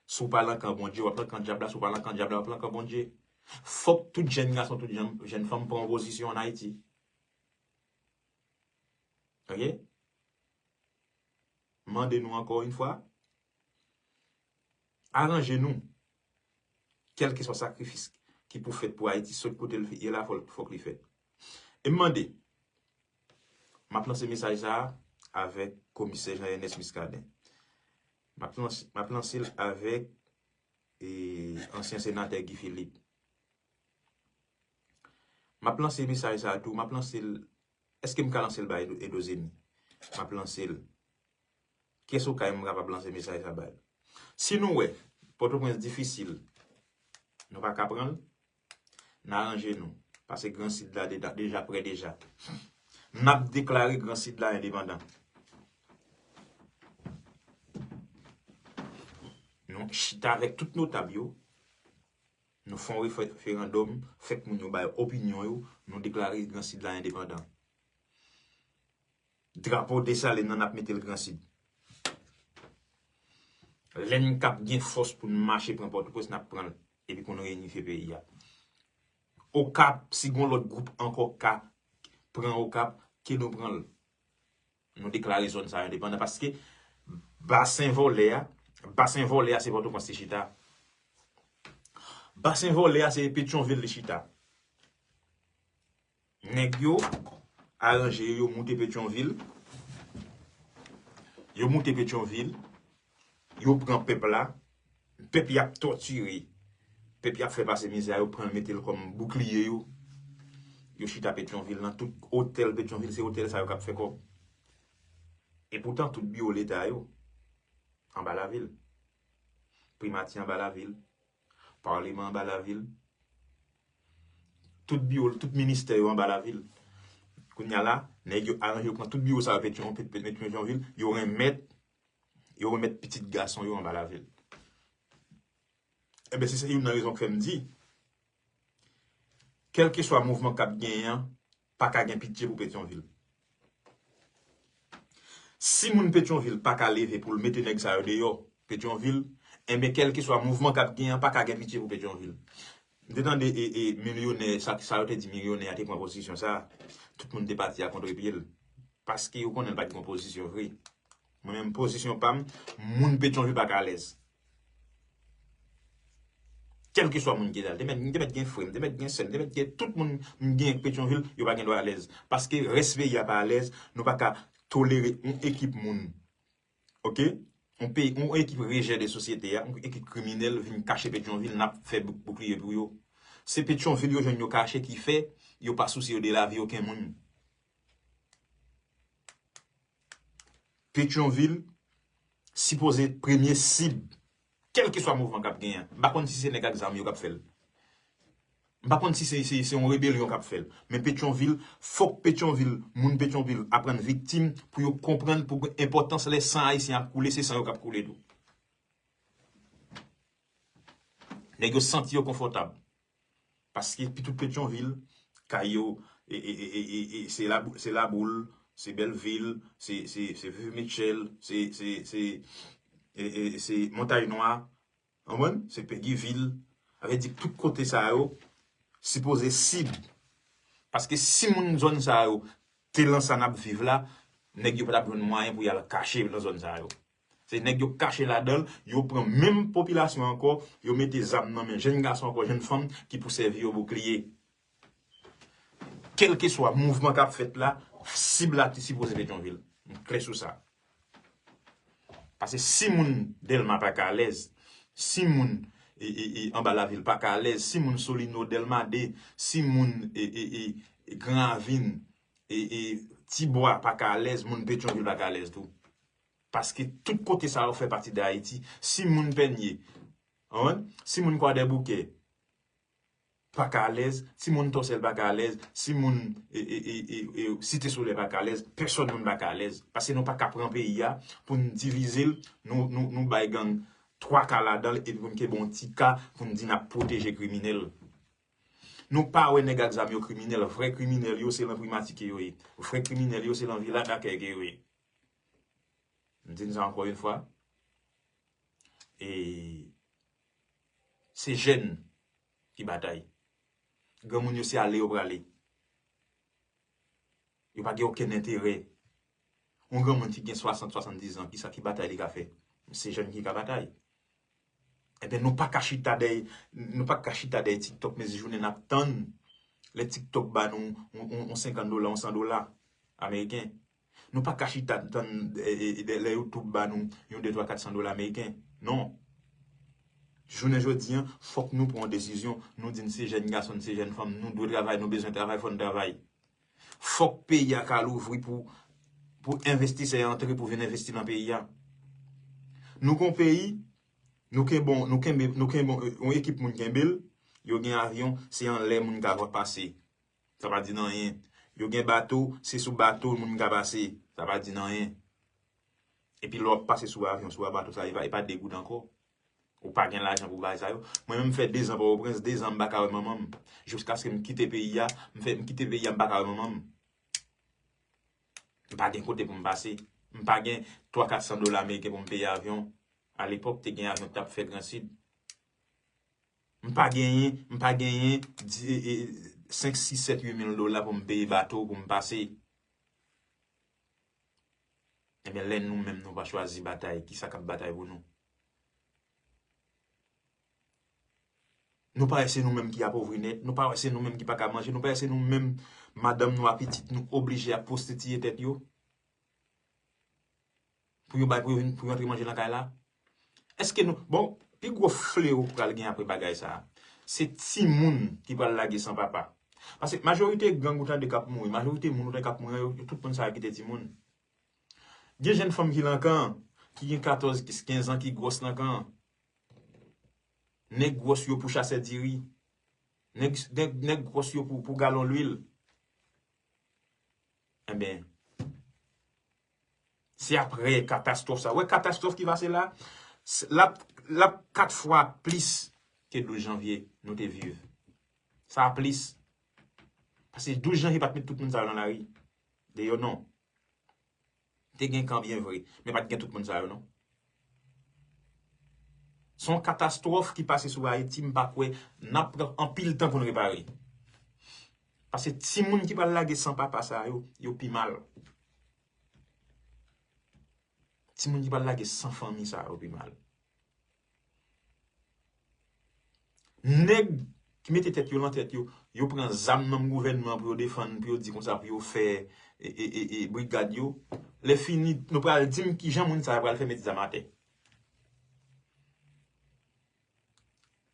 Si w pa lan kan Bondye, w ap lan kan dyab la. Si w pa lan kan dyab la, w ap lan kan Bondye. Fòk tout jèn gason, tout jèn, jèn fanm pran pozisyon ann Ayiti. Ok? Mande nou ankò yon fwa, aranje nou. Kèlkeswa sakrifis ki pou fèt pou Ayiti, sot kote l ye la, fòk, fòk li fèt. E m mande, m ap lanse mesaj sa a avèk komisè Jean Ernest Muscadin. M ap lanse, m ap lanse l avèk e, ansyen senatè Guy Philippe. M ap lanse mesaj sa a tou, m ap lanse l, èske m ka lanse l bay Edo, Edo Zeni? M ap lanse l. Kiyès ou ka, m kapab lanse mesaj sa bay? Si nou wè Pòtoprens difisil, nou pa ka pran l, n aranje nou. Pase Gran Sid la de-, deja prè deja. N ap deklare Gran Sid la endepandan. Nou chita avèk tout notab yo. Nou fè yon refe-, referandòm, fè moun yo bay opinyon yo, nou deklare Gran Sid la endepandan. Drapo Desalin nan, n ap mete l Gran Sid. Lè n k ap gen fòs pou n mache pran Pòtoprens, n ap pran l. Epi pou n reyinifye peyi a. Okap, si gon lòt gwoup ankò ka pran Okap, ke nou pran l. Nou deklare zòn sa yo endepandan paske basen vòlè a, basen vòlè a se Pòtoprens li chita. Basen vòlè a se Petyonvil li chita. Nèg yo aranje yo, yo moute Petyonvil. Yo moute Petyonvil. Yo pran pèp la. Pèp y ap tòtire. Pèp y ap fè pase mizè a, yo pran l mete l kòm boukliye yo. Yo chita Petyonvil nan tout otèl Petyonvil, se otèl sa yo k ap fè kòb. E poutan tout biwo leta yo anba lavil. Primati anba lavil. Paleman anba lavil. Tout biwo, tout ministè yo anba lavil. Kounye a la, nèg yo aranje yo pran tout biwo sa yo Petyon-, Pet-, Pet-, Petyonvil, yo renmèt, yo renmèt pitit gason yo anba lavil. Enben, se, se youn nan rezon k fè m di, kèlkeswa mouvman k ap genyen an, pa ka gen pitye pou Petyonvil. Si moun Petyonvil pa ka leve pou l mete nèg sa yo deyò Petyonvil, enben, kèlkeswa mouvman k ap gen an, pa ka gen pitye pou Petyonvil. M te tande e, e, milyonè, sa, sa yo te di milyonè a te pran pozisyon sa a, tout moun te pati a kontre pye l. Paske yo konnen l pa t gen pozisyon vre. Mwen menm, pozisyon pa m, moun Petyonvil pa ka alèz. Kèlkeswa moun ki te la, te mèt, te mèt gen frè m, te mèt gen sè m, te mèt gen tout moun m gen ak Petyonvil, yo pa gen dwa alèz. Paske rès peyi a pa alèz, nou pa ka tolere yon ekip moun. Ok? Yon peyi, yon ekip rejè de sosyete a, yon ekip kriminèl vin kache Petyonvil, n ap fè bouk-, boukliye pou yo. Se Petyonvil yo jwenn yo kache ki fè yo pa sousiye yo de lavi okenn moun. Petyonvil sipoze premye sib, kèlkeswa mouvman k ap genyen. M pa konn si se nèg ak zam yo k ap fè l. M pa konn si se, se, se yon rebelyon k ap fè l. Men Petyonvil, fòk Petyonvil, moun Petyonvil aprann viktim pou yo konprann pou enpòtans lè san ayisyen ap koule, se san yo k ap koule tou. Nèg yo santi yo konfòtab. Paske pi tout Petyonvil, kay yo, e, e, e, e, e, e, se la, se Laboul, se Bèlvil, se, se, se Viv Mitchell, se, se, se, e, e, se Montay Nwa, konprann? Se Pegivil. Sa vle di tout kote sa yo sipoze sib. Paske si moun zòn sa yo te lan sa n ap viv la, nèg yo pa t ap jwenn mwayen pou y al kache nan zòn sa yo. Se nèg yo kache ladan l, yo pran menm popilasyon ankò, yo mete zam nan men jèn gason ankò, jèn fanm ki pou sèvi yo boukliye. Kèlkeswa mouvman k ap fèt la, sib la te sipoze Petyonvil. M klè sou sa. Paske si moun Dèlma pa ka alèz, si moun e, e, e, anba lavil pa ka alèz, si moun Solino, Dèlma de, si moun e, e, e, e, Gran Ravin, e, e, Tibwa pa ka alèz, moun Petyonvil pa ka alèz tou. Paske tout kote sa yo fè pati de Ayiti. Si moun Pènye, konprann? Si moun Kwadèboukè pa ka alèz, si moun Tòsèl pa ka alèz, si moun e, e, e, e, e, Site Solèy pa ka alèz, pèsòn moun pa ka alèz. Paske nou pa ka pran peyi a pou n divize l, nou, nou, nou bay gang twa ka ladan l epi pou n kenbe yon ti ka pou n di n ap pwoteje kriminèl. Nou pa wè nèg ak zam yo kriminèl. Vrè kriminèl yo, se lan Primati ke yo ye. Vrè kriminèl yo, se lan Vila Dakèy ke yo ye. M di n sa ankò yon fwa. E se jèn ki batay. Granmoun yo se ale yo prale. Yo pa gen okenn enterè. Yon granmoun ki gen swasant, swasanndizan, ki sa ki batay li ka fè? Se jèn ki ka batay. Ebyen, nou pa ka chita dèyè, nou pa ka chita dèyè TikTok, mezi jounen n ap tann lè TikTok ba nou yon, yon, yon senkant dola, yon san dola ameriken. Nou pa ka chita tann, e, e, e, lè YouTube ba nou yon de, twa, kat san dola ameriken. Non. Jounen jodi a, fòk nou pran yon desizyon. Nou di n se jèn gason, n se jèn fanm, nou dwe travay, nou bezwen travay, fò n travay. Fòk peyi a ka louvri pou, pou envestisè antre pou vin envesti nan peyi a. Nou gon peyi, nou kenbe, nou kenbe, nou kenbe, yon ekip moun kenbe l, yo gen avyon, se anlè moun ka pase. Sa pa di n anyen. Yo gen bato, se sou bato moun ka pase. Sa pa di n anyen. Epi lè w ap pase sou avyon, sou bato sa, e pa, e pa de goud ankò. Ou pa gen lajan pou bay sa yo. Mwen menm, m fè dezan Pòtoprens, dezan m pa ka wè manman m. Jiskaske m kite peyi a, m fè, m kite peyi a, m pa ka wè manman m. M pa gen kote pou m pase. M pa gen twa, kat san dola ameriken pou m peye avyon. Alepòk, te gen avyon ki t ap fè Gran Sid. M pa genyen, m pa genyen di- e- e- senk, sis, sèt, uit mil dola pou m peye bato pou m pase. Ebyen, lè nou menm nou pa chwazi batay, kisa k ap batay pou nou? Nou pa wè se nou menm ki apovri nèt, nou pa wè se nou menm ki pa ka manje, nou pa wè se nou menm madanm nou ak pitit nou oblije ap pwostitiye tèt yo pou yo bay, pou yo vin, pou yo antre manje nan kay la? Èske nou, bon, pi gwo flewo k pral gen apre bagay sa a, se timoun ki pral lage san papa. Paske majorite gang ou tande k ap mouri, majorite moun ou tande k ap mouri, yo, yo tout moun sa yo kite timoun. Gen jèn fanm ki nan kan, ki gen katòz, kenz an, ki gwòs nan kan. Nèg gwòs yo pou chasè diri. Nèg, nèg, nèg gwòs yo pou, pou galon lwil. Enben, se apre katastwòf sa. Ou wè katastwòf ki pase la, s- l ap, l ap kat fwa plis ke douz janvye nou te viv. Sa a plis. Paske douz janvye pa t met tout moun sa yo nan lari. Deyò non. Te gen kan byen vre, men pa t gen tout moun sa yo non. Se yon katastwòf ki pase sou Ayiti, m pa kwè n ap pran anpil tan pou n repare. Paske timoun ki pral lage san papa sa yo, yo pi mal. Timoun ki pral lage san fanmi sa yo pi mal. Nèg ki mete tèt yo nan tèt yo, yo pran zam nan gouvènman pou yo defann, pou yo di konsa, pou yo fè e, e, e, e, brigad yo. Lè fini, nou pral di m kijan moun sa yo pral fè met zam atè.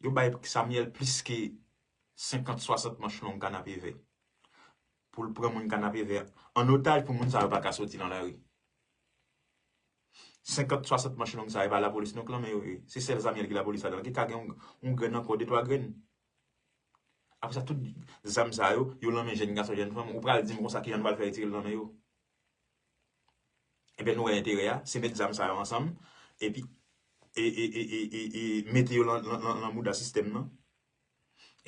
Yo bay Samuel plis ke senkant, swasant manch long kanapevè pou l pran moun kanapevè an otaj pou moun sa yo pa ka soti nan lari. Senkant, swasant manch long sa, e pa lapolis nou k lanmen yo ye. Se sèl Samuel ki lapolis ladan. Ki ka gen yon, yon grenn ankò, de twa grenn. Apre sa, tout zam sa yo, yo lanmen jèn gason, jèn fanm. Ou pral di m konsa kijan nou pral fè retire l nan men yo? Ebyen, nou wè enterè a, se met zam sa yo ansanm, epi e, e, e, e, e, e mete yo lan, lan, lan, lan mouda sistèm nan.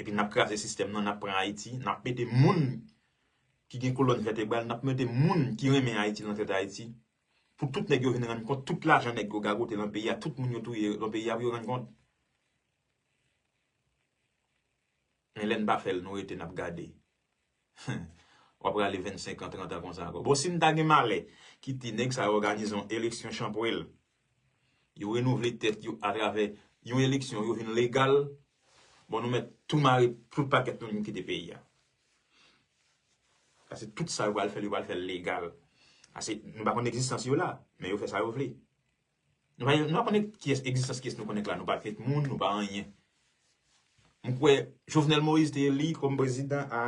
Epi n ap kraze sistèm nan, n ap pran Ayiti, n ap mete moun ki gen kolòn vètebral, n ap mete moun ki renmen Ayiti nan tèt Ayiti. Pou tout nèg yo vin rann kont, tout lajan nèg yo gagote lan peyi a, tout moun yo touye lan peyi a, pou yo rann kont. Men lè n pa fè l, nou rete, n ap gade. W ap rale vennsenk an, trant an konsa ankò. Bon, si n ta gen malè kite nèg sa yo òganize yon eleksyon chanpwèl, yo renouvle tèt yo atravè yon eleksyon, yo vin legal, bon, nou mèt tou mare tout pakèt nou, nou kite peyi a. Paske tout sa yo pral fè, yo pral fè l legal. Paske nou pa konn egzistans yo la, men yo fè sa yo vle. Nou pa, nou pa konnen kiyès, egzistans kiyès nou konnen k la. Nou pa fèt moun, nou pa anyen. M kwè Jovenel Moïse te eli kòm prezidan a,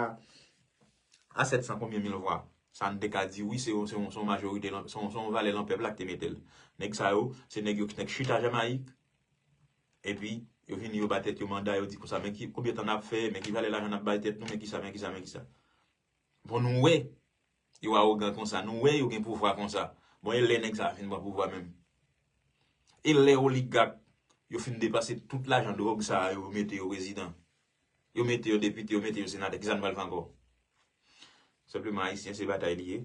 a sèt san konbyen mil vwa. Sa n te ka di, wi, se yon, se yon, se yon majorite, lan- se yon, se yon valè lan pèp la ki te mete l. Nèg sa yo, se nèg yo, nèg chita Jamayik. Epi, yo vini, yo ba tèt yo manda, yo di konsa, men ki, konbyen tan n ap fè, men ki valè lajan n ap bay tèt nou, men kisa, men kisa, men kisa. Bon, nou wè, yo awogan konsa, nou wè, yo gen pouvwa konsa. Bon, e lè nèg sa a fin pran pouvwa menm? E lè oligak yo fin depanse tout lajan dwòg sa a, yo mete yo prezidan, yo mete yo depite, yo mete yo senatè, kisa n pral fè ankò? Senpleman, Ayisyen, se batay li ye.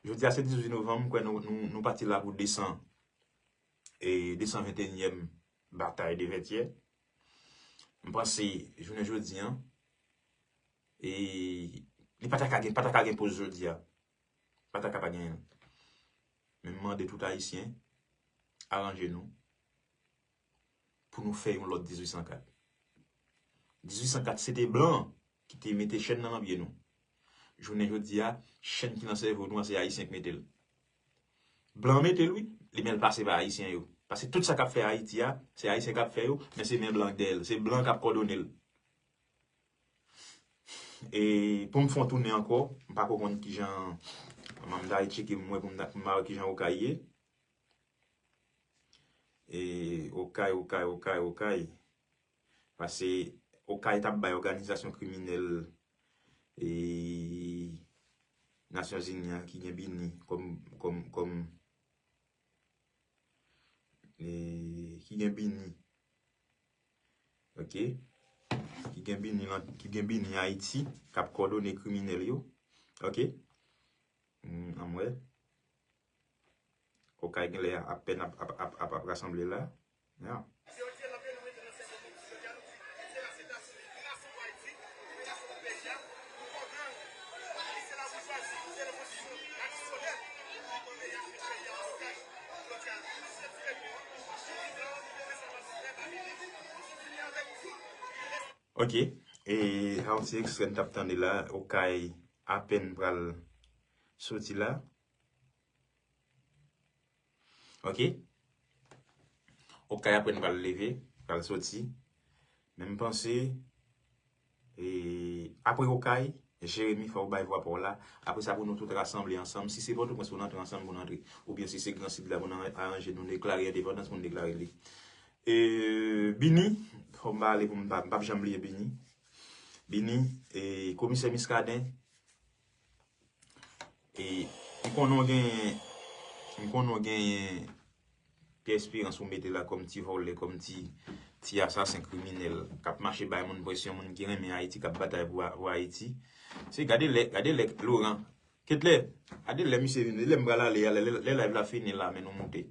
Jodi a, se dizuit novanm, m kwè nou, nou, nou pati la pou desan, e desan venteyinyèm batay de Vètyè. M panse, jounen jodi a, e li pa ta ka gen, pa ta ka gen poz jodi a. Pa ta ka pa genyen l. Men m mande tout Ayisyen, aranje nou pou nou fè yon lòt dizuit san kat. Dizuit san kat, se te blan ki te mete chèn nan nan pye nou. Jounen jodi a, chèn ki nan sèvo nou an, se Ayisyen ki mete l. Blan mete l, wi, li men l pase pa Ayisyen yo. Paske tout sa k ap fè Ayiti a, se Ayisyen k ap fè yo, men se men blan k dèyè l. Se blan k ap kòdone l. E pou m fè yon tounen ankò, m pa ko konn kijan, m ta al tcheke m wè pou m ta- pou m wè kijan Okay ye. E Okay, Okay, Okay, Okay. Paske Okay t ap bay òganizasyon kriminèl e Nasyonzini an ki gen Bini kòm kòm kòm e ki gen Bini. Ok. Ki gen Bini lan- ki gen Bini Ayiti k ap kòdone kriminèl yo. Ok. Hmm, ann wè. Okay genlè apèn ap ap ap ap ap rasanble la. Ya. Ok. E a yon ti ekstrè n t ap tande la, Okay apèn pral soti la. Ok. Okay apèn pral leve, pral soti. Men m panse, e, apre Okay, Jeremi, fò w bay vwa pa w la. Apre sa, pou nou tout rasanble ansanm. Si se Pòtoprens pou n antre ansanm, pou n antre. Oubyen si se Gran Sid la pou n aranje, nou deklare endepandans, pou n deklare li. E, Bini, fò m pa ale pou m pa, m p ap janm bliye Bini. Bini, e, Komisè Miskaden, e, m konnen w genyen, m konnen w genyen Pierre Espérance ou mete la kòm ti vòlè, kòm ti, ti asasen kriminèl, k ap mache bay moun presyon, moun ki renmen Ayiti, k ap batay pou, pou Ayiti. Se gade lè, gade lè Laurent, Ketlè, gade lè misye vin, lè m pral ale a, lè, lè, lè live la fini la, men nou moute.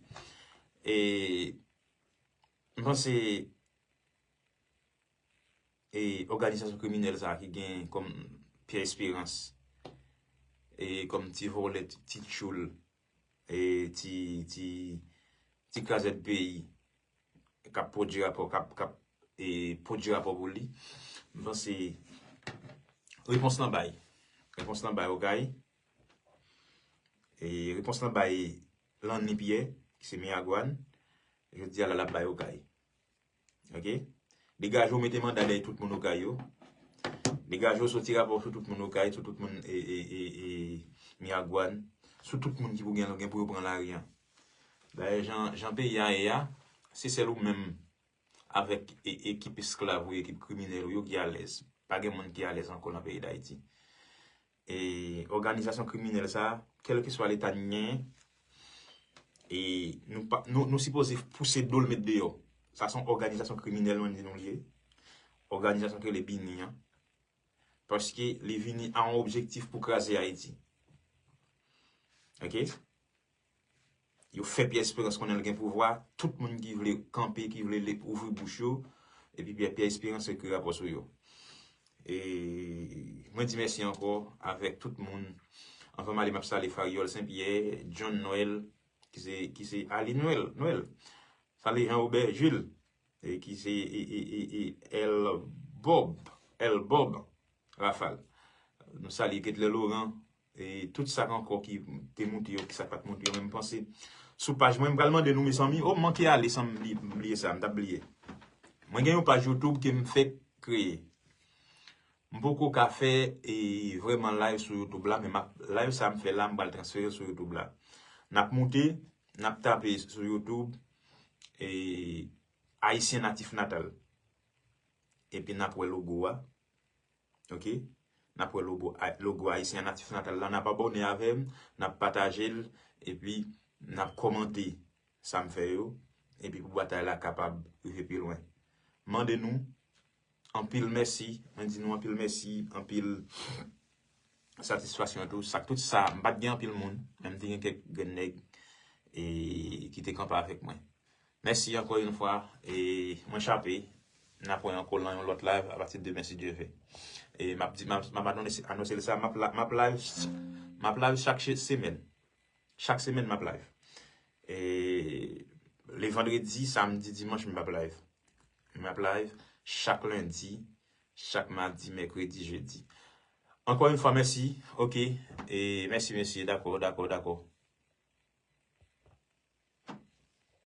E, m panse, e, òganizasyon kriminèl sa a ki gen kòm Pierre Espérance, e, kòm ti vòlè, ti, ti tchoul, e, ti, ti, ti krazèd peyi, k ap pwodui rapò, k ap, k ap, e, pwodui rapò pou li. M panse repons lan bay. Repons lan bay Okay. E, repons lan bay Lanny Pierre, ki se Miragwàn. Jodi a la, l ap bay Okay. Ok? Degaje w mete manda dèyè tout moun Okay yo. Degaje w soti rapò sou tout moun Okay, sou tout moun, e, e, e, e, Miragwàn, sou tout moun ki pou gen, gen pou yo pran lari an. Dayè, jan, jan peyi a ye a, se sèl ou menm avèk e- ekip esklav ou, ekip kriminèl ou yo ki alèz. Pa gen moun ki alèz ankò nan peyi Dayiti. E òganizasyon kriminèl sa a, kèlkeswa leta n genyen, e nou pa, nou, nou sipoze pouse do l met deyò. Sa se yon òganizasyon kriminèl, mwen di nou l ye. Òganizasyon ki rele Bini an. Paske li vini a yon objektif pou kraze Ayiti. Ok? Yo fè Pierre Espérance konnen l gen pouvwa. Tout moun ki vle kanpe, ki vle le- ouvri bouch yo, epi Pierre, Pierre Espérance ekri rapò sou yo. E mwen di mèsi ankò avèk tout moun. Anvan m ale, m ap salye Fariol Saint Pierre, John Noël, ki se, ki se Ali Noël, Noël. Salye Jean Robert Jules, e ki se e, e, e, e, El Bob, El Bob Rafal. Nou salye Ketlè Laurent, e tout sa k ankò ki te moute yo, ki sa k pa t moute yo, men m panse sou paj mwen, m pral mande nou, mezanmi, o, m manke ale san m bli- m bliye sa, m t ap bliye. Mwen gen yon paj YouTube ke m fèk kreye. M poko ka fè e, vrèman live sou YouTube la, men m ap, live sa m fè la, m pral transfere l sou YouTube la. N ap moute, n ap tape sou YouTube e, Ayisyen Natif Natal. Epi n ap wè logo a. Ok? N ap wè logo, logo Ayisyen Natif Natal la. N ap abòne avè m, n ap pataje l, epi n ap kòmante sa m fè yo, epi pou batay la kapab rive pi lwen. Mande nou anpil mèsi, mwen di nou anpil mèsi, anpil satisfaksyon tou. Sa, tout sa, m pa t gen anpil moun, men m te gen kèk grenn nèg e, ki te kanpe avèk mwen. Mèsi ankò yon fwa, e mwen chape, n ap wè ankò lan yon lòt live apati de demen si Dye vle. E m ap di, m ap, m ap anonse, anonse l sa, m ap la- m ap live, m ap live chak che- semèn. Chak semèn m ap live. E le vandredi, samdi, dimanch, m p ap live. M ap live chak lendi, chak madi, mèkredi, jedi. Ankò yon fwa, mèsi. Ok. E mèsi, mesye. Dakò, dakò, dakò.